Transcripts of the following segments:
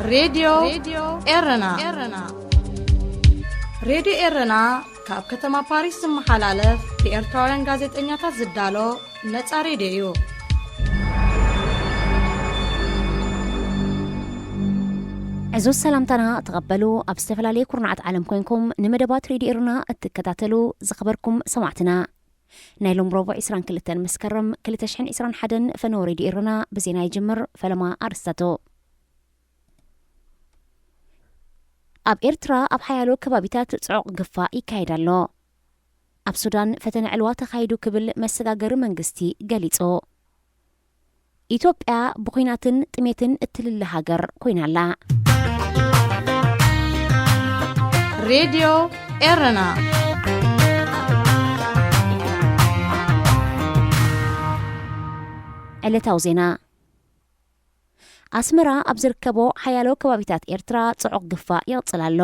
ሬድዮ ኤረና። ሬድዮ ኤረና ካብ ከተማ ፓሪስ ዝመሓላለፍ ብኤርትራውያን ጋዜጠኛታት ዝዳሎ ነጻ ሬድዮ እዩ። ዕዙዝ ሰላምታና ተቐበሉ። ኣብ ዝተፈላለየ ኩርናዓት ዓለም ኮንኩም ንመደባት ሬድዮ ኤረና እትከታተሉ ዝኸበርኩም ሰማዕትና፣ ናይ ሎም ረቡዕ ዕስራን ክልተን መስከረም ክልተ ሽሕን ዕስራን ሓደን ፈነወ ሬድዮ ኤረና ብዜና ይጅምር። ፈለማ ኣርስታቱ። ኣብ ኤርትራ ኣብ ሓያሎ ከባቢታት ጽዑቕ ግፋ ይካየድ ኣሎ። ኣብ ሱዳን ፈተነ ዕልዋ ተኻይዱ ክብል መሰጋገሪ መንግስቲ ገሊጹ። ኢትዮጵያ ብኹናትን ጥሜትን እትልለ ሃገር ኮይና ኣላ። ሬድዮ ኤረና። ዕለታዊ ዜና። ኣስመራ ኣብ ዝርከቦ ሓያሎ ከባቢታት ኤርትራ ጽዑቕ ግፋ ይቕጽል ኣሎ።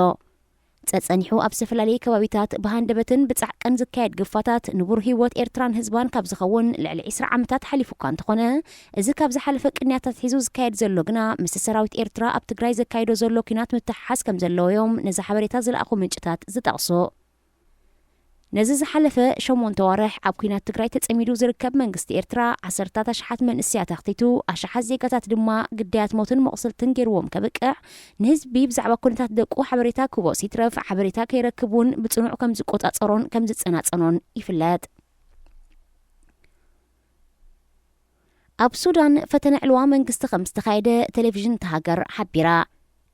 ጸጸኒሑ ኣብ ዝተፈላለየ ከባቢታት ብሃንደበትን ብጻዕቅን ዝካየድ ግፋታት ንቡር ህይወት ኤርትራን ህዝባን ካብ ዝኸውን ልዕሊ ዕስራ ዓመታት ሓሊፉ እኳ እንተኾነ፣ እዚ ካብ ዝሓለፈ ቅንያት ኣትሒዙ ዝካየድ ዘሎ ግና ምስቲ ሰራዊት ኤርትራ ኣብ ትግራይ ዘካይዶ ዘሎ ኲናት ምትሕሓዝ ከም ዘለዎ'ዮም ነዚ ሓበሬታ ዝለኣኹ ምንጭታት ዝጠቕሱ። ነዚ ዝሓለፈ ሸሞንተ ዋርሕ ኣብ ኲናት ትግራይ ተጸሚዱ ዝርከብ መንግስቲ ኤርትራ፣ ዓሰርታት ኣሽሓት መንእሰያት ኣኽቲቱ፣ ኣሽሓት ዜጋታት ድማ ግዳያት ሞትን መቑሰልትን ገይርዎም ከብቅዕ፣ ንህዝቢ ብዛዕባ ኩነታት ደቁ ሓበሬታ ክህቦስ ይትረፍ ሓበሬታ ከይረክብ እውን ብጽኑዕ ከም ዝቆጻጸሮን ከም ዝጸናጸኖን ይፍለጥ። ኣብ ሱዳን ፈተነ ዕልዋ መንግስቲ ከም ዝተኻየደ ቴሌቪዥን እታ ሃገር ሓቢራ።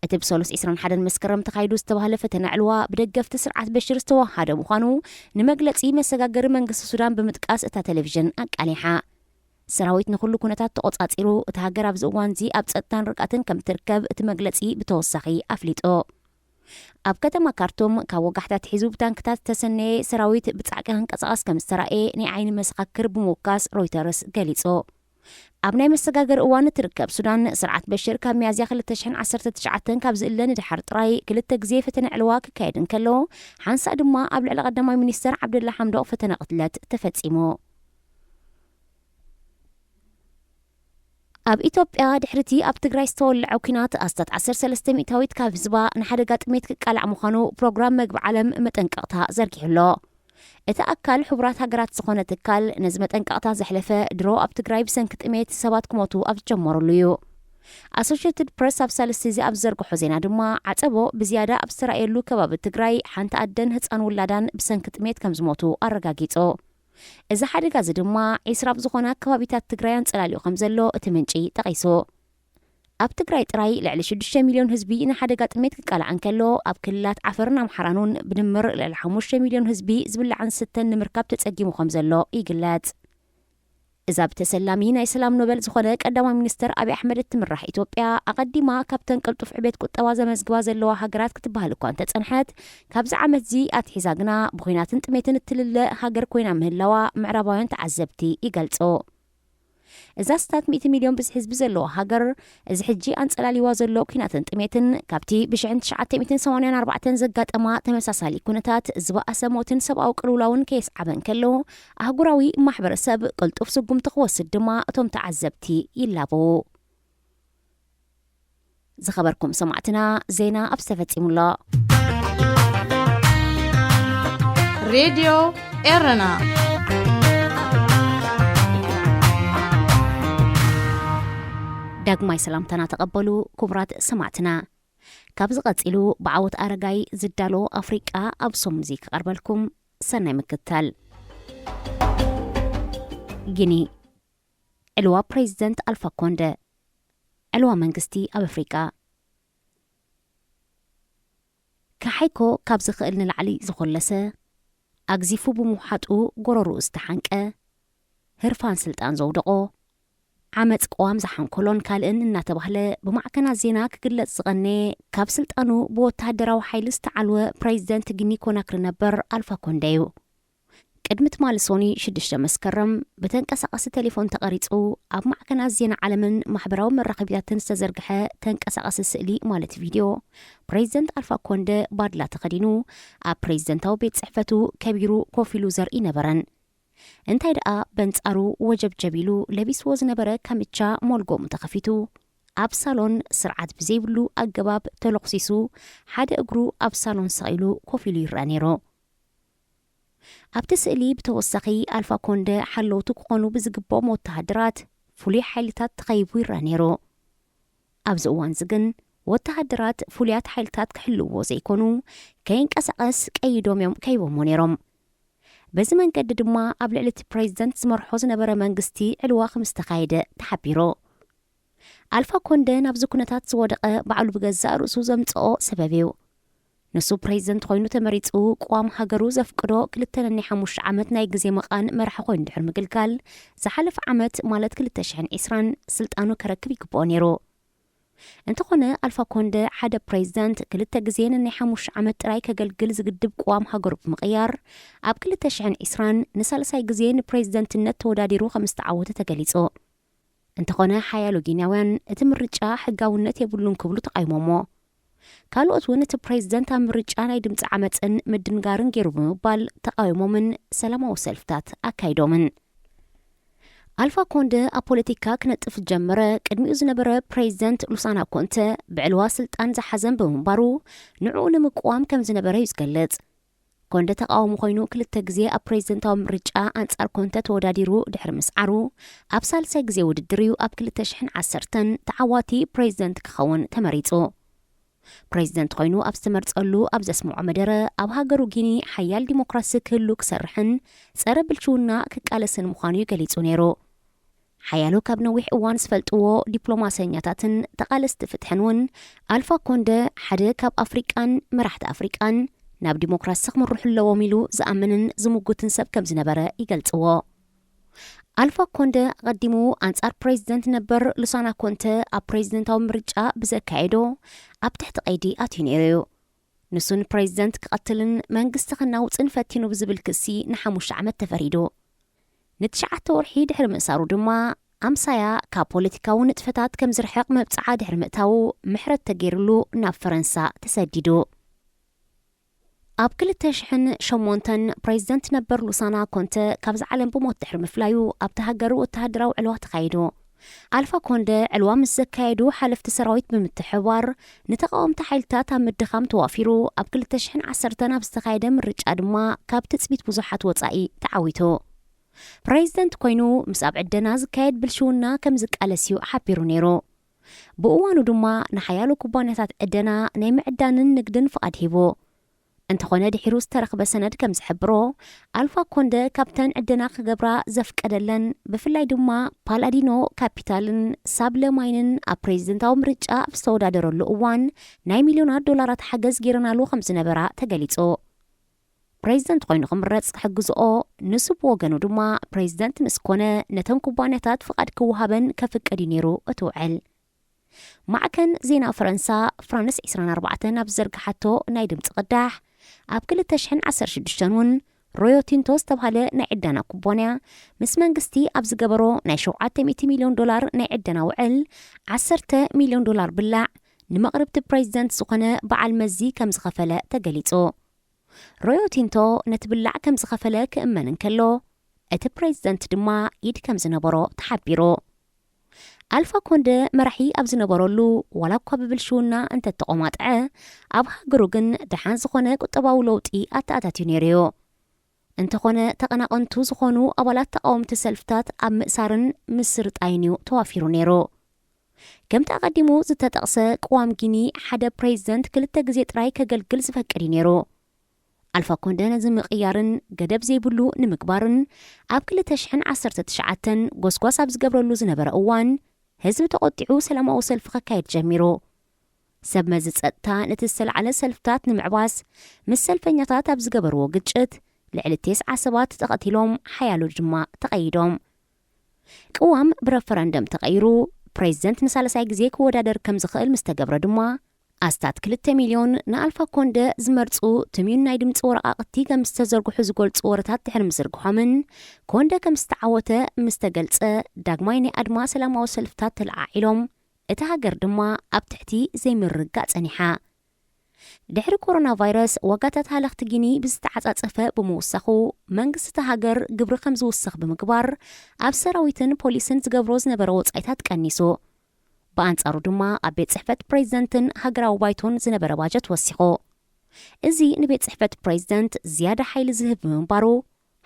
እቲ ብሰሉስ ዕስራን ሓደን መስከረም ተኻይዱ ዝተባህለ ፈተነ ዕልዋ ብደገፍቲ ስርዓት በሽር ዝተወሃደ ምዃኑ ንመግለጺ መሰጋገሪ መንግስቲ ሱዳን ብምጥቃስ እታ ቴሌቪዥን ኣቃሊሓ። ሰራዊት ንኹሉ ኩነታት ተቖጻጺሩ፣ እታ ሃገር ኣብዚ እዋንዚ ኣብ ጸጥታን ርግኣትን ከም ትርከብ እቲ መግለጺ ብተወሳኺ ኣፍሊጡ። ኣብ ከተማ ካርቱም ካብ ወጋሕታ ኣትሒዙ ብታንክታት ዝተሰነየ ሰራዊት ብጻዕቂ ክንቀሳቐስ ከም ዝተራእየ ናይ ዓይኒ መሰኻክር ብምውካስ ሮይተርስ ገሊጹ። ኣብ ናይ መሰጋገሪ እዋን እትርከብ ሱዳን፣ ስርዓት በሽር ካብ ሚያዝያ ክልተ ሽሕን ዓሰርተ ትሽዓተን ካብ ዝእለ ንደሓር ጥራይ ክልተ ግዜ ፈተነ ዕልዋ ክካየድ እንከሎ፣ ሓንሳእ ድማ ኣብ ልዕሊ ቀዳማይ ሚኒስተር ዓብደላ ሓምዶቕ ፈተነ ቅትለት ተፈጺሙ። ኣብ ኢትዮጵያ ድሕሪቲ ኣብ ትግራይ ዝተወልዐ ኲናት ኣስታት ዓሰርተ ሰለስተ ሚእታዊት ካብ ህዝባ ንሓደጋ ጥሜት ክቃላዕ ምዃኑ ፕሮግራም መግቢ ዓለም መጠንቀቕታ ዘርጊሑ ኣሎ። እቲ ኣካል ሕቡራት ሃገራት ዝኾነ ትካል ነዚ መጠንቀቕታ ዘሕለፈ ድሮ ኣብ ትግራይ ብሰንኪ ጥሜት ሰባት ክሞቱ ኣብ ዝጀመሩሉ እዩ። ኣሶሽየትድ ፕረስ ኣብ ሳልስቲ እዚ ኣብ ዝዘርግሖ ዜና ድማ ዓጸቦ ብዝያዳ ኣብ ዝተራእየሉ ከባቢ ትግራይ ሓንቲ ኣደን ህጻን ውላዳን ብሰንኪ ጥሜት ከም ዝሞቱ ኣረጋጊጹ። እዚ ሓደጋ እዚ ድማ ዒስራ ኣብ ዝኾና ከባቢታት ትግራይ ኣንጸላልዩ ከም ዘሎ እቲ ምንጪ ጠቒሱ። ኣብ ትግራይ ጥራይ ልዕሊ ሽዱሽተ ሚልዮን ህዝቢ ንሓደጋ ጥሜት ክቃላዕ እንከሎ፣ ኣብ ክልላት ዓፈርን ኣምሓራን እውን ብድምር ልዕሊ ሓሙሽተ ሚልዮን ህዝቢ ዝብላዕን ዝስተን ንምርካብ ተጸጊሙ ከም ዘሎ ይግለጽ። እዛ ብተሰላሚ ናይ ሰላም ኖበል ዝኾነ ቀዳማይ ሚኒስተር ኣብይ ኣሕመድ እትምራሕ ኢትዮጵያ፣ ኣቐዲማ ካብተን ቅልጡፍ ዕቤት ቁጠባ ዘመዝግባ ዘለዋ ሃገራት ክትበሃል እኳ እንተጸንሐት፣ ካብዚ ዓመትዚ ኣትሒዛ ግና ብኹናትን ጥሜትን እትልለ ሃገር ኮይና ምህላዋ ምዕራባውያን ተዓዘብቲ ይገልጹ። እዛ ኣስታት ሚእቲ ሚልዮን ብዝሒ ህዝቢ ዘለዋ ሃገር፣ እዚ ሕጂ ኣንጸላልይዋ ዘሎ ኲናትን ጥሜትን፣ ካብቲ ብሽሕን ትሽዓተ ሚእትን ሰማንያን ኣርባዕተን ዘጋጠማ ተመሳሳሊ ኩነታት ዝበኣሰ ሞትን ሰብኣዊ ቅልውላውን ከየስዓበ እንከሎ፣ ኣህጉራዊ ማሕበረሰብ ቅልጡፍ ስጉምቲ ክወስድ ድማ እቶም ተዓዘብቲ ይላበዉ። ዝኸበርኩም ሰማዕትና፣ ዜና ኣብ ዝተፈጺሙሎ። ሬድዮ ኤረና። ዳግማይ ሰላምታና ተቐበሉ፣ ክቡራት ሰማዕትና። ካብዚ ቀጺሉ ብዓወት ኣረጋይ ዝዳሎ ኣፍሪቃ ኣብ ሰሙንዚ ክቐርበልኩም። ሰናይ ምክትታል። ጊኒ። ዕልዋ ፕሬዚደንት ኣልፋ ኮንደ። ዕልዋ መንግስቲ ኣብ ኣፍሪቃ። ከሓይኮ ካብ ዝኽእል ንላዕሊ ዝኾለሰ፣ ኣግዚፉ ብምውሓጡ ጎረርኡ ዝተሓንቀ፣ ህርፋን ስልጣን ዘውደቖ፣ ዓመጽ ቅዋም ዝሓንኮሎን ካልእን እናተባህለ ብማዕከናት ዜና ክግለጽ ዝቐነየ፣ ካብ ስልጣኑ ብወተሃደራዊ ሓይሊ ዝተዓልወ ፕሬዚደንት ጊኒ ኮናክሪ ነበር ኣልፋ ኮንደ እዩ። ቅድሚ ትማሊ ሶኒ ሽዱሽተ መስከረም ብተንቀሳቓሲ ቴሌፎን ተቐሪጹ ኣብ ማዕከናት ዜና ዓለምን ማሕበራዊ መራኸቢታትን ዝተዘርግሐ ተንቀሳቓሲ ስእሊ ማለት ቪድዮ፣ ፕሬዚደንት ኣልፋ ኮንደ ባድላ ተኸዲኑ ኣብ ፕሬዚደንታዊ ቤት ጽሕፈቱ ከቢሩ ኮፍ ኢሉ ዘርኢ ነበረን። እንታይ ደኣ በንጻሩ ወጀብጀብ ኢሉ ለቢስዎ ዝነበረ ካምቻ ሞልጎሙ ተኸፊቱ ኣብ ሳሎን ስርዓት ብዘይብሉ ኣገባብ ተለኩሲሱ፣ ሓደ እግሩ ኣብ ሳሎን ሰቒሉ ኮፍ ኢሉ ይረኣ ነይሩ። ኣብቲ ስእሊ ብተወሳኺ ኣልፋ ኮንደ ሓለውቱ ክኾኑ ብዝግብኦም ወተሃደራት ፍሉይ ሓይልታት ተኸይቡ ይረኣ ነይሩ። ኣብዚ እዋን እዚ ግን ወተሃደራት ፍሉያት ሓይልታት ክሕልውዎ ዘይኮኑ ከይንቀሳቐስ ቀይዶም እዮም ከይቦሞ ነይሮም። በዚ መንገዲ ድማ ኣብ ልዕሊ እቲ ፕሬዚደንት ዝመርሖ ዝነበረ መንግስቲ ዕልዋ ከም ዝተኻየደ ተሓቢሩ። ኣልፋ ኮንደ ናብዚ ኩነታት ዝወደቐ ባዕሉ ብገዛእ ርእሱ ዘምጽኦ ሰበብ እዩ። ንሱ ፕሬዚደንት ኮይኑ ተመሪጹ ቅዋም ሃገሩ ዘፍቅዶ ክልተ ነናይ ሓሙሽተ ዓመት ናይ ግዜ መቓን መራሒ ኮይኑ ድሕሪ ምግልጋል ዝሓለፈ ዓመት ማለት ክልተ ሽሕን ዕስራን ስልጣኑ ከረክብ ይግብኦ ነይሩ። እንተኾነ ኣልፋ ኮንደ ሓደ ፕሬዚደንት ክልተ ግዜ ነናይ ሓሙሽተ ዓመት ጥራይ ከገልግል ዝግድብ ቅዋም ሃገሩ ብምቕያር ኣብ ክልተ ሽሕን ዕስራን ንሳልሳይ ግዜ ንፕሬዚደንትነት ተወዳዲሩ ከም ዝተዓወተ ተገሊጹ። እንተኾነ ሓያሎ ጊንያውያን እቲ ምርጫ ሕጋውነት የብሉን ክብሉ ተቓይሞሞ። ካልኦት እውን እቲ ፕሬዚደንት ኣብ ምርጫ ናይ ድምፂ ዓመፅን ምድንጋርን ገይሩ ብምባል ተቓዊሞምን ሰላማዊ ሰልፍታት ኣካይዶምን። ኣልፋ ኮንደ ኣብ ፖለቲካ ክነጥፍ ዝጀመረ ቅድሚኡ ዝነበረ ፕሬዚደንት ሉሳና ኮንተ ብዕልዋ ስልጣን ዝሓዘን ብምንባሩ ንዕኡ ንምቅዋም ከም ዝነበረ እዩ ዝገልጽ። ኮንደ ተቃዋሚ ኮይኑ ክልተ ግዜ ኣብ ፕሬዚደንታዊ ምርጫ ኣንጻር ኮንተ ተወዳዲሩ ድሕሪ ምስዓሩ ኣብ ሳልሳይ ግዜ ውድድር እዩ ኣብ ክልተ ሽሕን ዓሰርተን ተዓዋቲ ፕሬዚደንት ክኸውን ተመሪጹ። ፕሬዚደንት ኮይኑ ኣብ ዝተመርጸሉ ኣብ ዘስምዖ መደረ ኣብ ሃገሩ ጊኒ ሓያል ዲሞክራሲ ክህሉ ክሰርሕን ጸረ ብልሽውና ክቃለስን ምዃኑ እዩ ገሊጹ ነይሩ። ሓያሎ ካብ ነዊሕ እዋን ዝፈልጥዎ ዲፕሎማሰኛታትን ተቓለስቲ ፍትሕን እውን ኣልፋ ኮንደ ሓደ ካብ ኣፍሪቃን መራሕቲ ኣፍሪቃን ናብ ዲሞክራሲ ክምርሑ ኣለዎም ኢሉ ዝኣምንን ዝምጉትን ሰብ ከም ዝነበረ ይገልጽዎ። ኣልፋ ኮንደ ኣቐዲሙ ኣንጻር ፕሬዚደንት ነበር ሉሳና ኮንተ ኣብ ፕሬዚደንታዊ ምርጫ ብዘካየዶ ኣብ ትሕቲ ቀይዲ ኣትዩ ነይሩ እዩ። ንሱ ንፕሬዚደንት ክቐትልን መንግስቲ ክናውጽን ፈቲኑ ብዝብል ክሲ ንሓሙሽተ ዓመት ተፈሪዱ። ንትሽዓተ ወርሒ ድሕሪ ምእሳሩ ድማ ኣምሳያ ካብ ፖለቲካዊ ንጥፈታት ከም ዝርሕቕ መብጽዓ ድሕሪ ምእታዉ ምሕረት ተገይርሉ ናብ ፈረንሳ ተሰዲዱ። ኣብ ክልተ ሽሕን ሸሞንተን ፕሬዚደንት ነበር ሉሳና ኮንተ ካብዚ ዓለም ብሞት ድሕሪ ምፍላዩ ኣብቲ ሃገር ወተሃደራዊ ዕልዋ ተኻይዱ። ኣልፋ ኮንደ ዕልዋ ምስ ዘካየዱ ሓለፍቲ ሰራዊት ብምትሕብባር ንተቓወምቲ ሓይልታት ኣብ ምድኻም ተዋፊሩ ኣብ ክልተ ሽሕን ዓሰርተን ኣብ ዝተኻየደ ምርጫ ድማ ካብ ትጽቢት ብዙሓት ወጻኢ ተዓዊቱ። ፕሬዚደንት ኮይኑ ምስ ኣብ ዕደና ዝካየድ ብልሽውና ከም ዝቃለስ እዩ ሓቢሩ ነይሩ። ብእዋኑ ድማ ንሓያሎ ኩባንያታት ዕደና ናይ ምዕዳንን ንግድን ፍቓድ ሂቡ። እንተኾነ ድሒሩ ዝተረኽበ ሰነድ ከም ዝሕብሮ ኣልፋ ኮንደ ካብተን ዕደና ክገብራ ዘፍቀደለን ብፍላይ ድማ ፓላዲኖ ካፒታልን ሳብለ ማይንን ኣብ ፕሬዚደንታዊ ምርጫ ኣብ ዝተወዳደረሉ እዋን ናይ ሚልዮናት ዶላራት ሓገዝ ገይረናሉ ከም ዝነበራ ተገሊጹ። ፕሬዚደንት ኮይኑ ክምረጽ ክሕግዝኦ ንሱ ብወገኑ ድማ ፕሬዚደንት ምስ ኮነ ነተን ኩባንያታት ፍቓድ ክወሃበን ከፍቅድ እዩ ነይሩ እቲ ውዕል። ማዕከን ዜና ፈረንሳ ፍራንስ ዕስራን ኣርባዕተን ኣብ ዝዘርግሓቶ ናይ ድምፂ ቅዳሕ ኣብ ክልተ ሽሕን ዓሰርተ ሽዱሽተን እውን ሮዮ ቲንቶ ዝተባሃለ ናይ ዕደና ኩባንያ ምስ መንግስቲ ኣብ ዝገበሮ ናይ ሸውዓተ ሚእቲ ሚልዮን ዶላር ናይ ዕደና ውዕል ዓሰርተ ሚልዮን ዶላር ብላዕ ንመቕርብቲ ፕሬዚደንት ዝኾነ በዓል መዚ ከም ዝኸፈለ ተገሊጹ። ሮዮ ቲንቶ ነቲ ብላዕ ከም ዝኸፈለ ክእመን እንከሎ እቲ ፕሬዚደንት ድማ ኢድ ከም ዝነበሮ ተሓቢሩ። ኣልፋ ኮንደ መራሒ ኣብ ዝነበረሉ ዋላ እኳ ብብልሽውና እንተተቖማጥዐ ኣብ ሃገሩ ግን ደሓን ዝኾነ ቁጠባዊ ለውጢ ኣተኣታትዩ ነይሩ እዩ። እንተኾነ ተቐናቐንቱ ዝኾኑ ኣባላት ተቓወምቲ ሰልፍታት ኣብ ምእሳርን ምስርጣይን እዩ ተዋፊሩ ነይሩ። ከምቲ ኣቐዲሙ ዝተጠቕሰ ቅዋም ጊኒ ሓደ ፕሬዚደንት ክልተ ግዜ ጥራይ ከገልግል ዝፈቅድ እዩ ነይሩ። ኣልፋ ኮንደ ነዚ ምቕያርን ገደብ ዘይብሉ ንምግባርን ኣብ ክልተ ሽሕን ዓሰርተ ትሽዓተን ጎስጓስ ኣብ ዝገብረሉ ዝነበረ እዋን ህዝቢ ተቖጢዑ ሰላማዊ ሰልፊ ከካየድ ጀሚሩ። ሰብ መዚ ጸጥታ ነቲ ዝተላዕለ ሰልፍታት ንምዕባስ ምስ ሰልፈኛታት ኣብ ዝገበርዎ ግጭት ልዕሊ ተስዓ ሰባት ተቐቲሎም ሓያሎ ድማ ተቐይዶም። ቅዋም ብረፈረንደም ተቐይሩ ፕሬዚደንት ንሳልሳይ ግዜ ክወዳደር ከም ዝኽእል ምስ ተገብረ ድማ ኣስታት ክልተ ሚልዮን ንኣልፋ ኮንደ ዝመርጹ ትምዩን ናይ ድምፂ ወረቓቕቲ ከም ዝተዘርግሑ ዝገልጹ ወረታት ድሕሪ ምዝርግሖምን ኮንደ ከም ዝተዓወተ ምስ ተገልጸ ዳግማይ ናይ ኣድማ ሰላማዊ ሰልፍታት ተለዓዒሎም እቲ ሃገር ድማ ኣብ ትሕቲ ዘይምርግጋእ ጸኒሓ። ድሕሪ ኮሮና ቫይረስ ዋጋታት ሃለኽቲ ጊኒ ብዝተዓጻጸፈ ብምውሳኹ መንግስቲ እታ ሃገር ግብሪ ከም ዝውስኽ ብምግባር ኣብ ሰራዊትን ፖሊስን ዝገብሮ ዝነበረ ወጻኢታት ቀኒሱ። ብኣንጻሩ ድማ ኣብ ቤት ጽሕፈት ፕሬዚደንትን ሃገራዊ ባይቶን ዝነበረ ባጀት ወሲኹ። እዚ ንቤት ጽሕፈት ፕሬዚደንት ዝያዳ ሓይሊ ዝህብ ብምንባሩ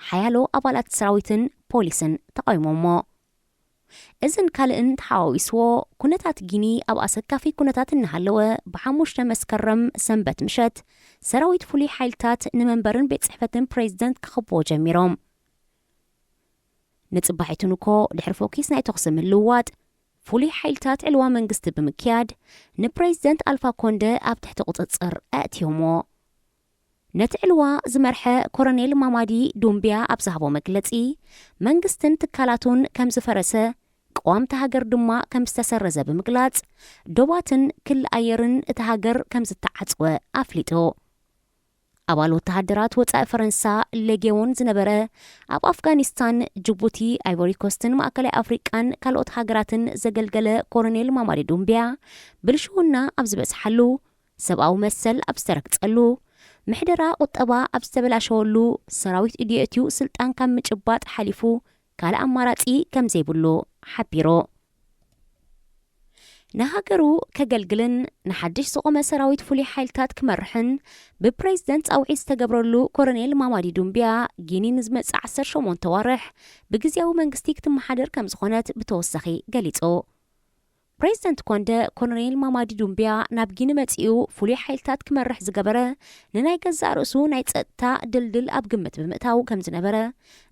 ሓያሎ ኣባላት ሰራዊትን ፖሊስን ተቓዊሞሞ። እዝን ካልእን ተሓዋዊስዎ ኩነታት ጊኒ ኣብ ኣሰካፊ ኩነታት እናሃለወ፣ ብሓሙሽተ መስከረም ሰንበት ምሸት ሰራዊት ፍሉይ ሓይልታት ንመንበርን ቤት ጽሕፈትን ፕሬዚደንት ክኸብዎ ጀሚሮም። ንጽባሒቱ ንኮ ድሕሪ ፎኪስ ናይ ተኹሲ ምልውዋጥ ፍሉይ ሓይልታት ዕልዋ መንግስቲ ብምክያድ ንፕሬዚደንት ኣልፋ ኮንደ ኣብ ትሕቲ ቁጽጽር ኣእትዮሞ። ነቲ ዕልዋ ዝመርሐ ኮረኔል ማማዲ ዱምቢያ ኣብ ዝሃቦ መግለጺ፣ መንግስትን ትካላቱን ከም ዝፈረሰ፣ ቅዋምቲ ሃገር ድማ ከም ዝተሰረዘ ብምግላጽ፣ ዶባትን ክሊ ኣየርን እቲ ሃገር ከም ዝተዓጽወ ኣፍሊጡ። ኣባል ወተሃደራት ወጻኢ ፈረንሳ ሌጌዎን ዝነበረ፣ ኣብ ኣፍጋኒስታን፣ ጅቡቲ፣ ኣይቮሪኮስትን ማእከላይ ኣፍሪቃን ካልኦት ሃገራትን ዘገልገለ ኮረኔል ማማዲ ዱምቢያ፣ ብልሽውና ኣብ ዝበዝሓሉ፣ ሰብኣዊ መሰል ኣብ ዝተረግጸሉ፣ ምሕደራ ቁጠባ ኣብ ዝተበላሸወሉ፣ ሰራዊት ኢድዮ እትዩ ስልጣን ካብ ምጭባጥ ሓሊፉ ካልእ ኣማራጺ ከም ዘይብሉ ሓቢሩ። ንሃገሩ ከገልግልን ንሓድሽ ዝቖመ ሰራዊት ፍሉይ ሓይልታት ክመርሕን ብፕሬዚደንት ጻውዒት ዝተገብረሉ ኮረኔል ማማዲ ዱምቢያ፣ ጊኒ ንዝመጽእ ዓሰርተ ሸሞንተ ዋርሕ ብግዝያዊ መንግስቲ ክትመሓደር ከም ዝኾነት ብተወሳኺ ገሊጹ። ፕሬዚደንት ኮንደ ኮሎኔል ማማዲ ዱምቢያ ናብ ጊኒ መጺኡ ፍሉይ ሓይልታት ክመርሕ ዝገበረ ንናይ ገዛእ ርእሱ ናይ ጸጥታ ድልድል ኣብ ግምት ብምእታው ከም ዝነበረ፣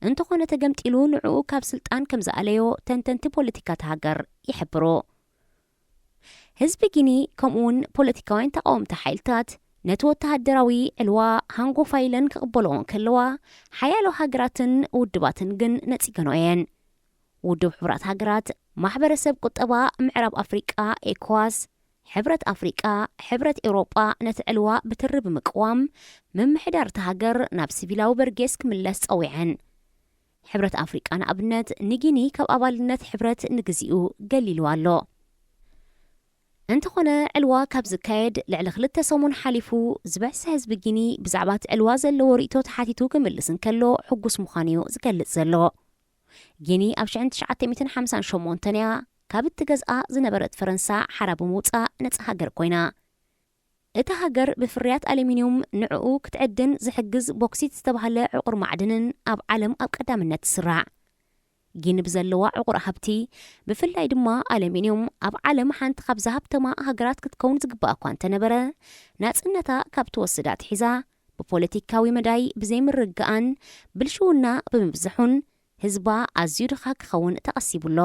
እንተኾነ ተገምጢሉ ንዕኡ ካብ ስልጣን ከም ዝኣለዮ ተንተንቲ ፖለቲካ እታ ሃገር ይሕብሩ። ህዝቢ ጊኒ ከምኡውን ፖለቲካውያን ተቃወምቲ ሓይልታት ነቲ ወተሃደራዊ ዕልዋ ሃንጎፋይለን ክቕበልኦ እንከለዋ፣ ሓያሎ ሃገራትን ውድባትን ግን ነጺገንኦ እየን። ውድብ ሕቡራት ሃገራት፣ ማሕበረሰብ ቁጠባ ምዕራብ ኣፍሪቃ፣ ኤኮዋስ፣ ሕብረት ኣፍሪቃ፣ ሕብረት ኤውሮጳ ነቲ ዕልዋ ብትሪ ብምቅዋም፣ ምምሕዳር እታ ሃገር ናብ ሲቪላዊ በርጌስ ክምለስ ጸዊዐን። ሕብረት ኣፍሪቃ ንኣብነት ንጊኒ ካብ ኣባልነት ሕብረት ንግዚኡ ገሊሉ ኣሎ። እንተኾነ ዕልዋ ካብ ዝካየድ ልዕሊ ክልተ ሰሙን ሓሊፉ፣ ዝበዝሐ ህዝቢ ጊኒ ብዛዕባ እቲ ዕልዋ ዘለዎ ርእይቶ ተሓቲቱ ክምልስ እንከሎ ሕጉስ ምዃኑ እዩ ዝገልጽ ዘሎ። ጊኒ ኣብ ሽሕን ትሽዓተ ሚእትን ሓምሳን ሸሞንተን እያ ካብ እትገዝኣ ዝነበረት ፈረንሳ ሓራ ብምውጻእ ነጻ ሃገር ኮይና። እታ ሃገር ብፍርያት ኣሉሚንዩም ንዕኡ ክትዕድን ዝሕግዝ ቦክሲት ዝተባህለ ዕቑር ማዕድንን ኣብ ዓለም ኣብ ቀዳምነት ትስራዕ። ጊኒ ብዘለዋ ዕቑር ሃብቲ፣ ብፍላይ ድማ ኣሉሚንዩም፣ ኣብ ዓለም ሓንቲ ካብዛ ሃብተማ ሃገራት ክትከውን ዝግባእ እኳ እንተነበረ፣ ናጽነታ ካብ ትወስድ ኣትሒዛ፣ ብፖለቲካዊ መዳይ ብዘይምርግጋእን ብልሽውና ብምብዝሑን፣ ህዝባ ኣዝዩ ድኻ ክኸውን ተቐሲቡ ኣሎ።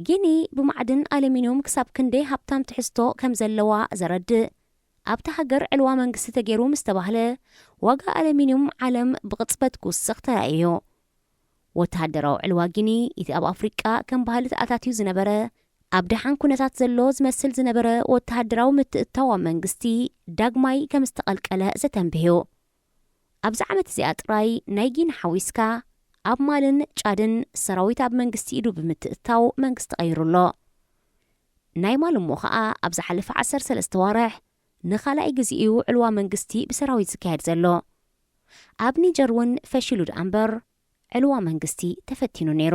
ጊኒ ብማዕድን ኣሉሚንዩም ክሳብ ክንደይ ሃብታም ትሕዝቶ ከም ዘለዋ ዘረድእ፣ ኣብታ ሃገር ዕልዋ መንግስቲ ተገይሩ ምስ ተባህለ፣ ዋጋ ኣሉሚንዩም ዓለም ብቕጽበት ክውስኽ ተራእዩ። ወተሃደራዊ ዕልዋ ጊኒ፣ እቲ ኣብ ኣፍሪቃ ከም ባህሊ ተኣታትዩ ዝነበረ፣ ኣብ ደሓን ኩነታት ዘሎ ዝመስል ዝነበረ ወተሃደራዊ ምትእትታው ኣብ መንግስቲ ዳግማይ ከም ዝተቐልቀለ ዘተንብህ እዩ። ኣብዚ ዓመት እዚኣ ጥራይ ናይ ጊኒ ሓዊስካ፣ ኣብ ማልን ጫድን ሰራዊት ኣብ መንግስቲ ኢዱ ብምትእትታው መንግስቲ ቀይሩ ኣሎ። ናይ ማሊ እሞ ኸኣ ኣብ ዝሓለፈ ዓሰርተ ሰለስተ ዋርሕ ንኻልኣይ ግዜ እዩ ዕልዋ መንግስቲ ብሰራዊት ዝካየድ ዘሎ። ኣብ ኒጀር እውን ፈሺሉ ደኣ እምበር ዕልዋ መንግስቲ ተፈቲኑ ነይሩ።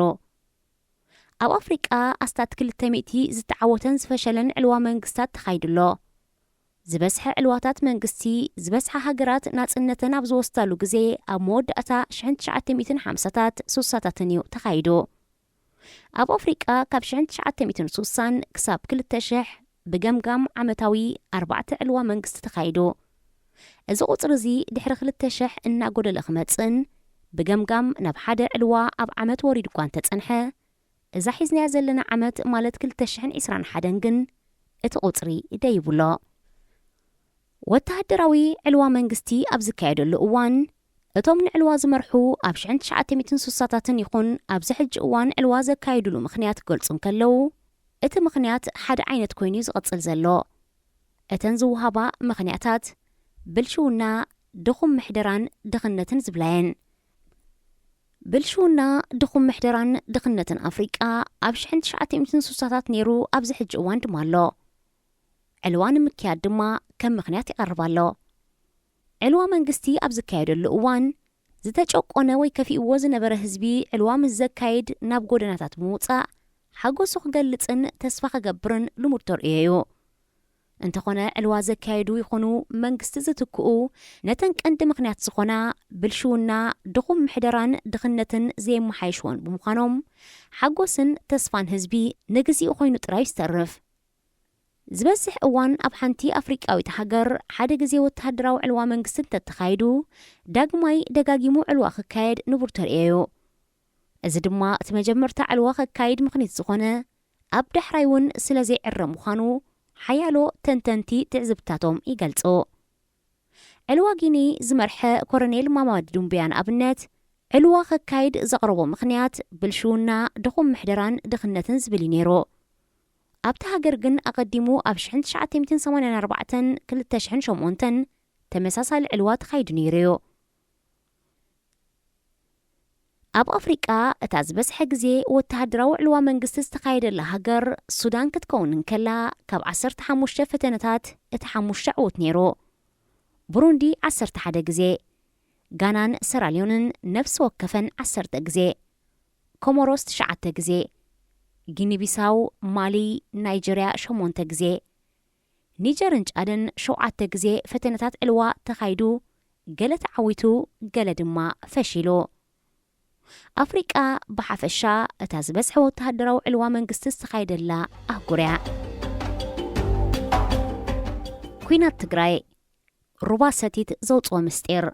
ኣብ ኣፍሪቃ ኣስታት ክልተ ሚእቲ ዝተዓወተን ዝፈሸለን ዕልዋ መንግስታት ተኻይዱ ኣሎ። ዝበዝሐ ዕልዋታት መንግስቲ ዝበዝሓ ሃገራት ናጽነተን ኣብ ዝወስዳሉ ግዜ ኣብ መወዳእታ ሽሕን ትሽዓተ ሚእትን ሓምሳታት ሱሳታትን እዩ ተኻይዱ። ኣብ ኣፍሪቃ ካብ ሽሕን ትሽዓተ ሚእትን ሱሳን ክሳብ ክልተ ሽሕ ብገምጋም ዓመታዊ ኣርባዕተ ዕልዋ መንግስቲ ተኻይዱ። እዚ ቁጽሪ እዚ ድሕሪ ክልተ ሽሕ እናጎደለ ክመጽእን ብገምጋም ናብ ሓደ ዕልዋ ኣብ ዓመት ወሪዱ እኳ እንተጸንሐ፣ እዛ ሒዝናያ ዘለና ዓመት ማለት ክልተ ሽሕን ዕስራን ሓደን ግን እቲ ቁጽሪ ደይቡ ኣሎ። ወተሃደራዊ ዕልዋ መንግስቲ ኣብ ዝካየደሉ እዋን፣ እቶም ንዕልዋ ዝመርሑ ኣብ ሽሕን ትሽዓተ ሚእትን ሱሳታትን ይኹን ኣብዚ ሕጂ እዋን ዕልዋ ዘካየዱሉ ምኽንያት ክገልጹ እንከለዉ፣ እቲ ምኽንያት ሓደ ዓይነት ኮይኑ እዩ ዝቕጽል ዘሎ። እተን ዝወሃባ ምኽንያታት ብልሽውና፣ ድኹም ምሕደራን ድኽነትን ዝብላ እየን። ብልሽውና፣ ድኹም ምሕደራን ድኽነትን ኣፍሪቃ ኣብ ሽሕን ትሽዓተ ሚእትን ሱሳታት ነይሩ፣ ኣብዚ ሕጂ እዋን ድማ ኣሎ። ዕልዋ ንምክያድ ድማ ከም ምኽንያት ይቐርብ ኣሎ። ዕልዋ መንግስቲ ኣብ ዝካየደሉ እዋን፣ ዝተጨቆነ ወይ ከፊእዎ ዝነበረ ህዝቢ ዕልዋ ምስ ዘካይድ ናብ ጎደናታት ብምውጻእ፣ ሓጎሱ ክገልጽን ተስፋ ክገብርን ልሙድ ተርእዮ እዩ። እንተኾነ ዕልዋ ዘካየዱ ይኹኑ መንግስቲ ዝትክኡ ነተን ቀንዲ ምኽንያት ዝኾና ብልሽውና፣ ድኹም ምሕደራን ድኽነትን ዘየመሓይሽዎን ብምዃኖም ሓጎስን ተስፋን ህዝቢ ንግዚኡ ኮይኑ ጥራይ ዝተርፍ። ዝበዝሕ እዋን ኣብ ሓንቲ ኣፍሪቃዊት ሃገር ሓደ ግዜ ወተሃደራዊ ዕልዋ መንግስቲ እንተተኻይዱ ዳግማይ ደጋጊሙ ዕልዋ ክካየድ ንቡር ተርእዮ እዩ። እዚ ድማ እቲ መጀመርታ ዕልዋ ከካይድ ምኽኒት ዝኾነ ኣብ ዳሕራይ እውን ስለ ዘይዕረ ምዃኑ ሓያሎ ተንተንቲ ትዕዝብታቶም ይገልጹ። ዕልዋ ጊኒ ዝመርሐ ኮረኔል ማማዲ ዱምብያ ንኣብነት ዕልዋ ከካይድ ዘቕረቦ ምኽንያት ብልሽውና፣ ድኹም ምሕደራን ድኽነትን ዝብል እዩ ነይሩ። ኣብቲ ሃገር ግን ኣቐዲሙ ኣብ ሽሕን ትሽዓተ ሚእትን ሰማንያን ኣርባዕተን ክልተ ሽሕን ሸሞንተን ተመሳሳሊ ዕልዋ ተኻይዱ ነይሩ እዩ። ኣብ ኣፍሪቃ እታ ዝበዝሐ ግዜ ወተሃደራዊ ዕልዋ መንግስቲ ዝተኻየደላ ሃገር ሱዳን ክትከውን እንከላ ካብ ዓሰርተ ሓሙሽተ ፈተነታት እቲ ሓሙሽተ ዕዉት ነይሩ። ብሩንዲ ዓሰርተ ሓደ ግዜ፣ ጋናን ሰራልዮንን ነፍሲ ወከፈን ዓሰርተ ግዜ፣ ኮሞሮስ ትሽዓተ ግዜ፣ ጊኒቢሳው፣ ማሊ፣ ናይጀርያ ሸሞንተ ግዜ፣ ኒጀርን ጫድን ሸውዓተ ግዜ ፈተነታት ዕልዋ ተኻይዱ፣ ገለ ተዓዊቱ፣ ገለ ድማ ፈሺሉ። ኣፍሪቃ ብሓፈሻ እታ ዝበዝሐ ወተሃደራዊ ዕልዋ መንግስቲ ዝተኻየደላ ኣህጉር እያ። ኲናት ትግራይ፣ ሩባ ሰቲት ዘውፅኦ ምስጢር።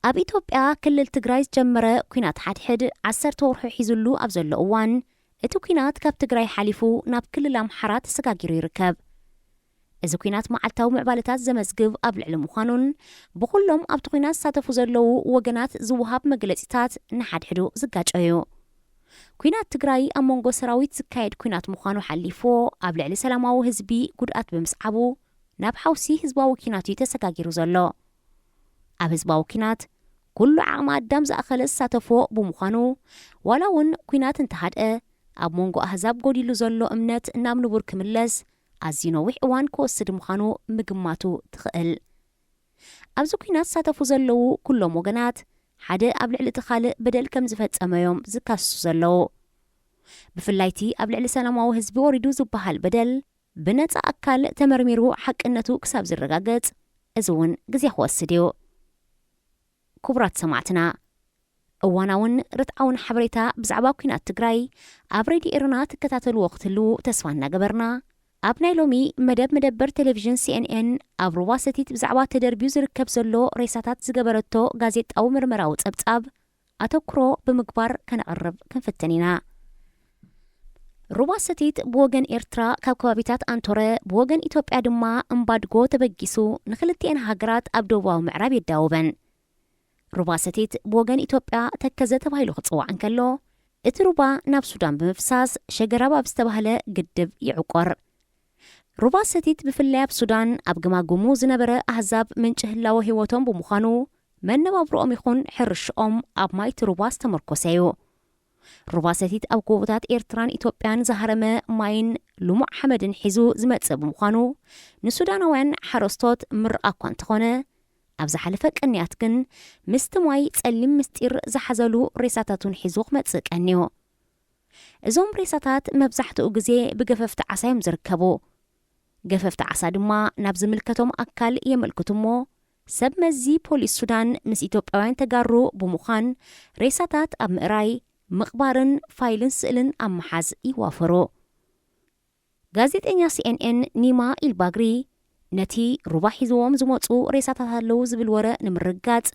ኣብ ኢትዮጵያ ክልል ትግራይ ዝጀመረ ኲናት ሓድሕድ ዓሰርተ ወርሑ ሒዙሉ ኣብ ዘሎ እዋን፣ እቲ ኲናት ካብ ትግራይ ሓሊፉ ናብ ክልል ኣምሓራ ተሰጋጊሩ ይርከብ። እዚ ኲናት መዓልታዊ ምዕባለታት ዘመዝግብ ኣብ ልዕሊ ምዃኑን ብኹሎም ኣብቲ ኲናት ዝሳተፉ ዘለዉ ወገናት ዝወሃብ መግለጺታት ንሓድሕዱ ዝጋጨ እዩ። ኲናት ትግራይ ኣብ መንጎ ሰራዊት ዝካየድ ኲናት ምዃኑ ሓሊፎ ኣብ ልዕሊ ሰላማዊ ህዝቢ ጉድኣት ብምስዓቡ ናብ ሓውሲ ህዝባዊ ኲናት እዩ ተሰጋጊሩ ዘሎ። ኣብ ህዝባዊ ኲናት ኩሉ ዓቕሚ ኣዳም ዝኣኸለ ዝሳተፎ ብምዃኑ ዋላ እውን ኲናት እንተሃድአ ኣብ መንጎ ኣህዛብ ጎዲሉ ዘሎ እምነት ናብ ንቡር ክምለስ ኣዝዩ ነዊሕ እዋን ክወስድ ምዃኑ ምግማቱ ትኽእል። ኣብዚ ኲናት ዝሳተፉ ዘለዉ ኩሎም ወገናት ሓደ ኣብ ልዕሊ እቲ ካልእ በደል ከም ዝፈጸመ እዮም ዝካስሱ ዘለዉ። ብፍላይ እቲ ኣብ ልዕሊ ሰላማዊ ህዝቢ ወሪዱ ዝበሃል በደል ብነጻ ኣካል ተመርሚሩ ሓቅነቱ ክሳብ ዝረጋገጽ እዚ እውን ግዜ ክወስድ እዩ። ክቡራት ሰማዕትና፣ እዋናውን ርትዓውን ሓበሬታ ብዛዕባ ኲናት ትግራይ ኣብ ሬድዮ ኤረና ትከታተልዎ ክትህልዉ ተስፋ እናገበርና፣ ኣብ ናይ ሎሚ መደብ መደበር ቴሌቪዥን ሲኤንኤን ኣብ ሩባ ሰቲት ብዛዕባ ተደርብዩ ዝርከብ ዘሎ ሬሳታት ዝገበረቶ ጋዜጣዊ ምርመራዊ ጸብጻብ ኣተኩሮ ብምግባር ከነቕርብ ክንፍትን ኢና። ሩባ ሰቲት ብወገን ኤርትራ ካብ ከባቢታት ኣንቶረ፣ ብወገን ኢትዮጵያ ድማ እምባድጎ ተበጊሱ ንክልቲኤን ሃገራት ኣብ ደቡባዊ ምዕራብ የዳውበን። ሩባ ሰቲት ብወገን ኢትዮጵያ ተከዘ ተባሂሉ ክጽዋዕ እንከሎ፣ እቲ ሩባ ናብ ሱዳን ብምፍሳስ ሸገራብ ኣብ ዝተባህለ ግድብ ይዕቆር። ሩባ ሰቲት ብፍላይ ኣብ ሱዳን ኣብ ገማግሙ ዝነበረ ኣህዛብ ምንጪ ህላወ ህይወቶም ብምዃኑ፣ መነባብሮኦም ይኹን ሕርሽኦም ኣብ ማይ እቲ ሩባ ዝተመርኮሰ እዩ። ሩባ ሰቲት ኣብ ጎቦታት ኤርትራን ኢትዮጵያን ዝሃረመ ማይን ልሙዕ ሓመድን ሒዙ ዝመጽእ ብምዃኑ፣ ንሱዳናውያን ሓረስቶት ምርቓ እኳ እንተኾነ፣ ኣብ ዝሓለፈ ቅንያት ግን ምስቲ ማይ ጸሊም ምስጢር ዝሓዘሉ ሬሳታት እውን ሒዙ ክመጽእ ቀንዩ። እዞም ሬሳታት መብዛሕትኡ ግዜ ብገፈፍቲ ዓሳ እዮም ዝርከቡ። ገፈፍቲ ዓሳ ድማ ናብ ዝምልከቶም ኣካል የመልክቱ እሞ፣ ሰብ መዚ ፖሊስ ሱዳን ምስ ኢትዮጵያውያን ተጋሩ ብምዃን ሬሳታት ኣብ ምእራይ፣ ምቕባርን ፋይልን ስእልን ኣብ ምሓዝ ይዋፈሩ። ጋዜጠኛ ሲኤንኤን ኒማ ኢልባግሪ ነቲ ሩባ ሒዝዎም ዝመጹ ሬሳታት ኣለዉ ዝብል ወረ ንምርግጋጽ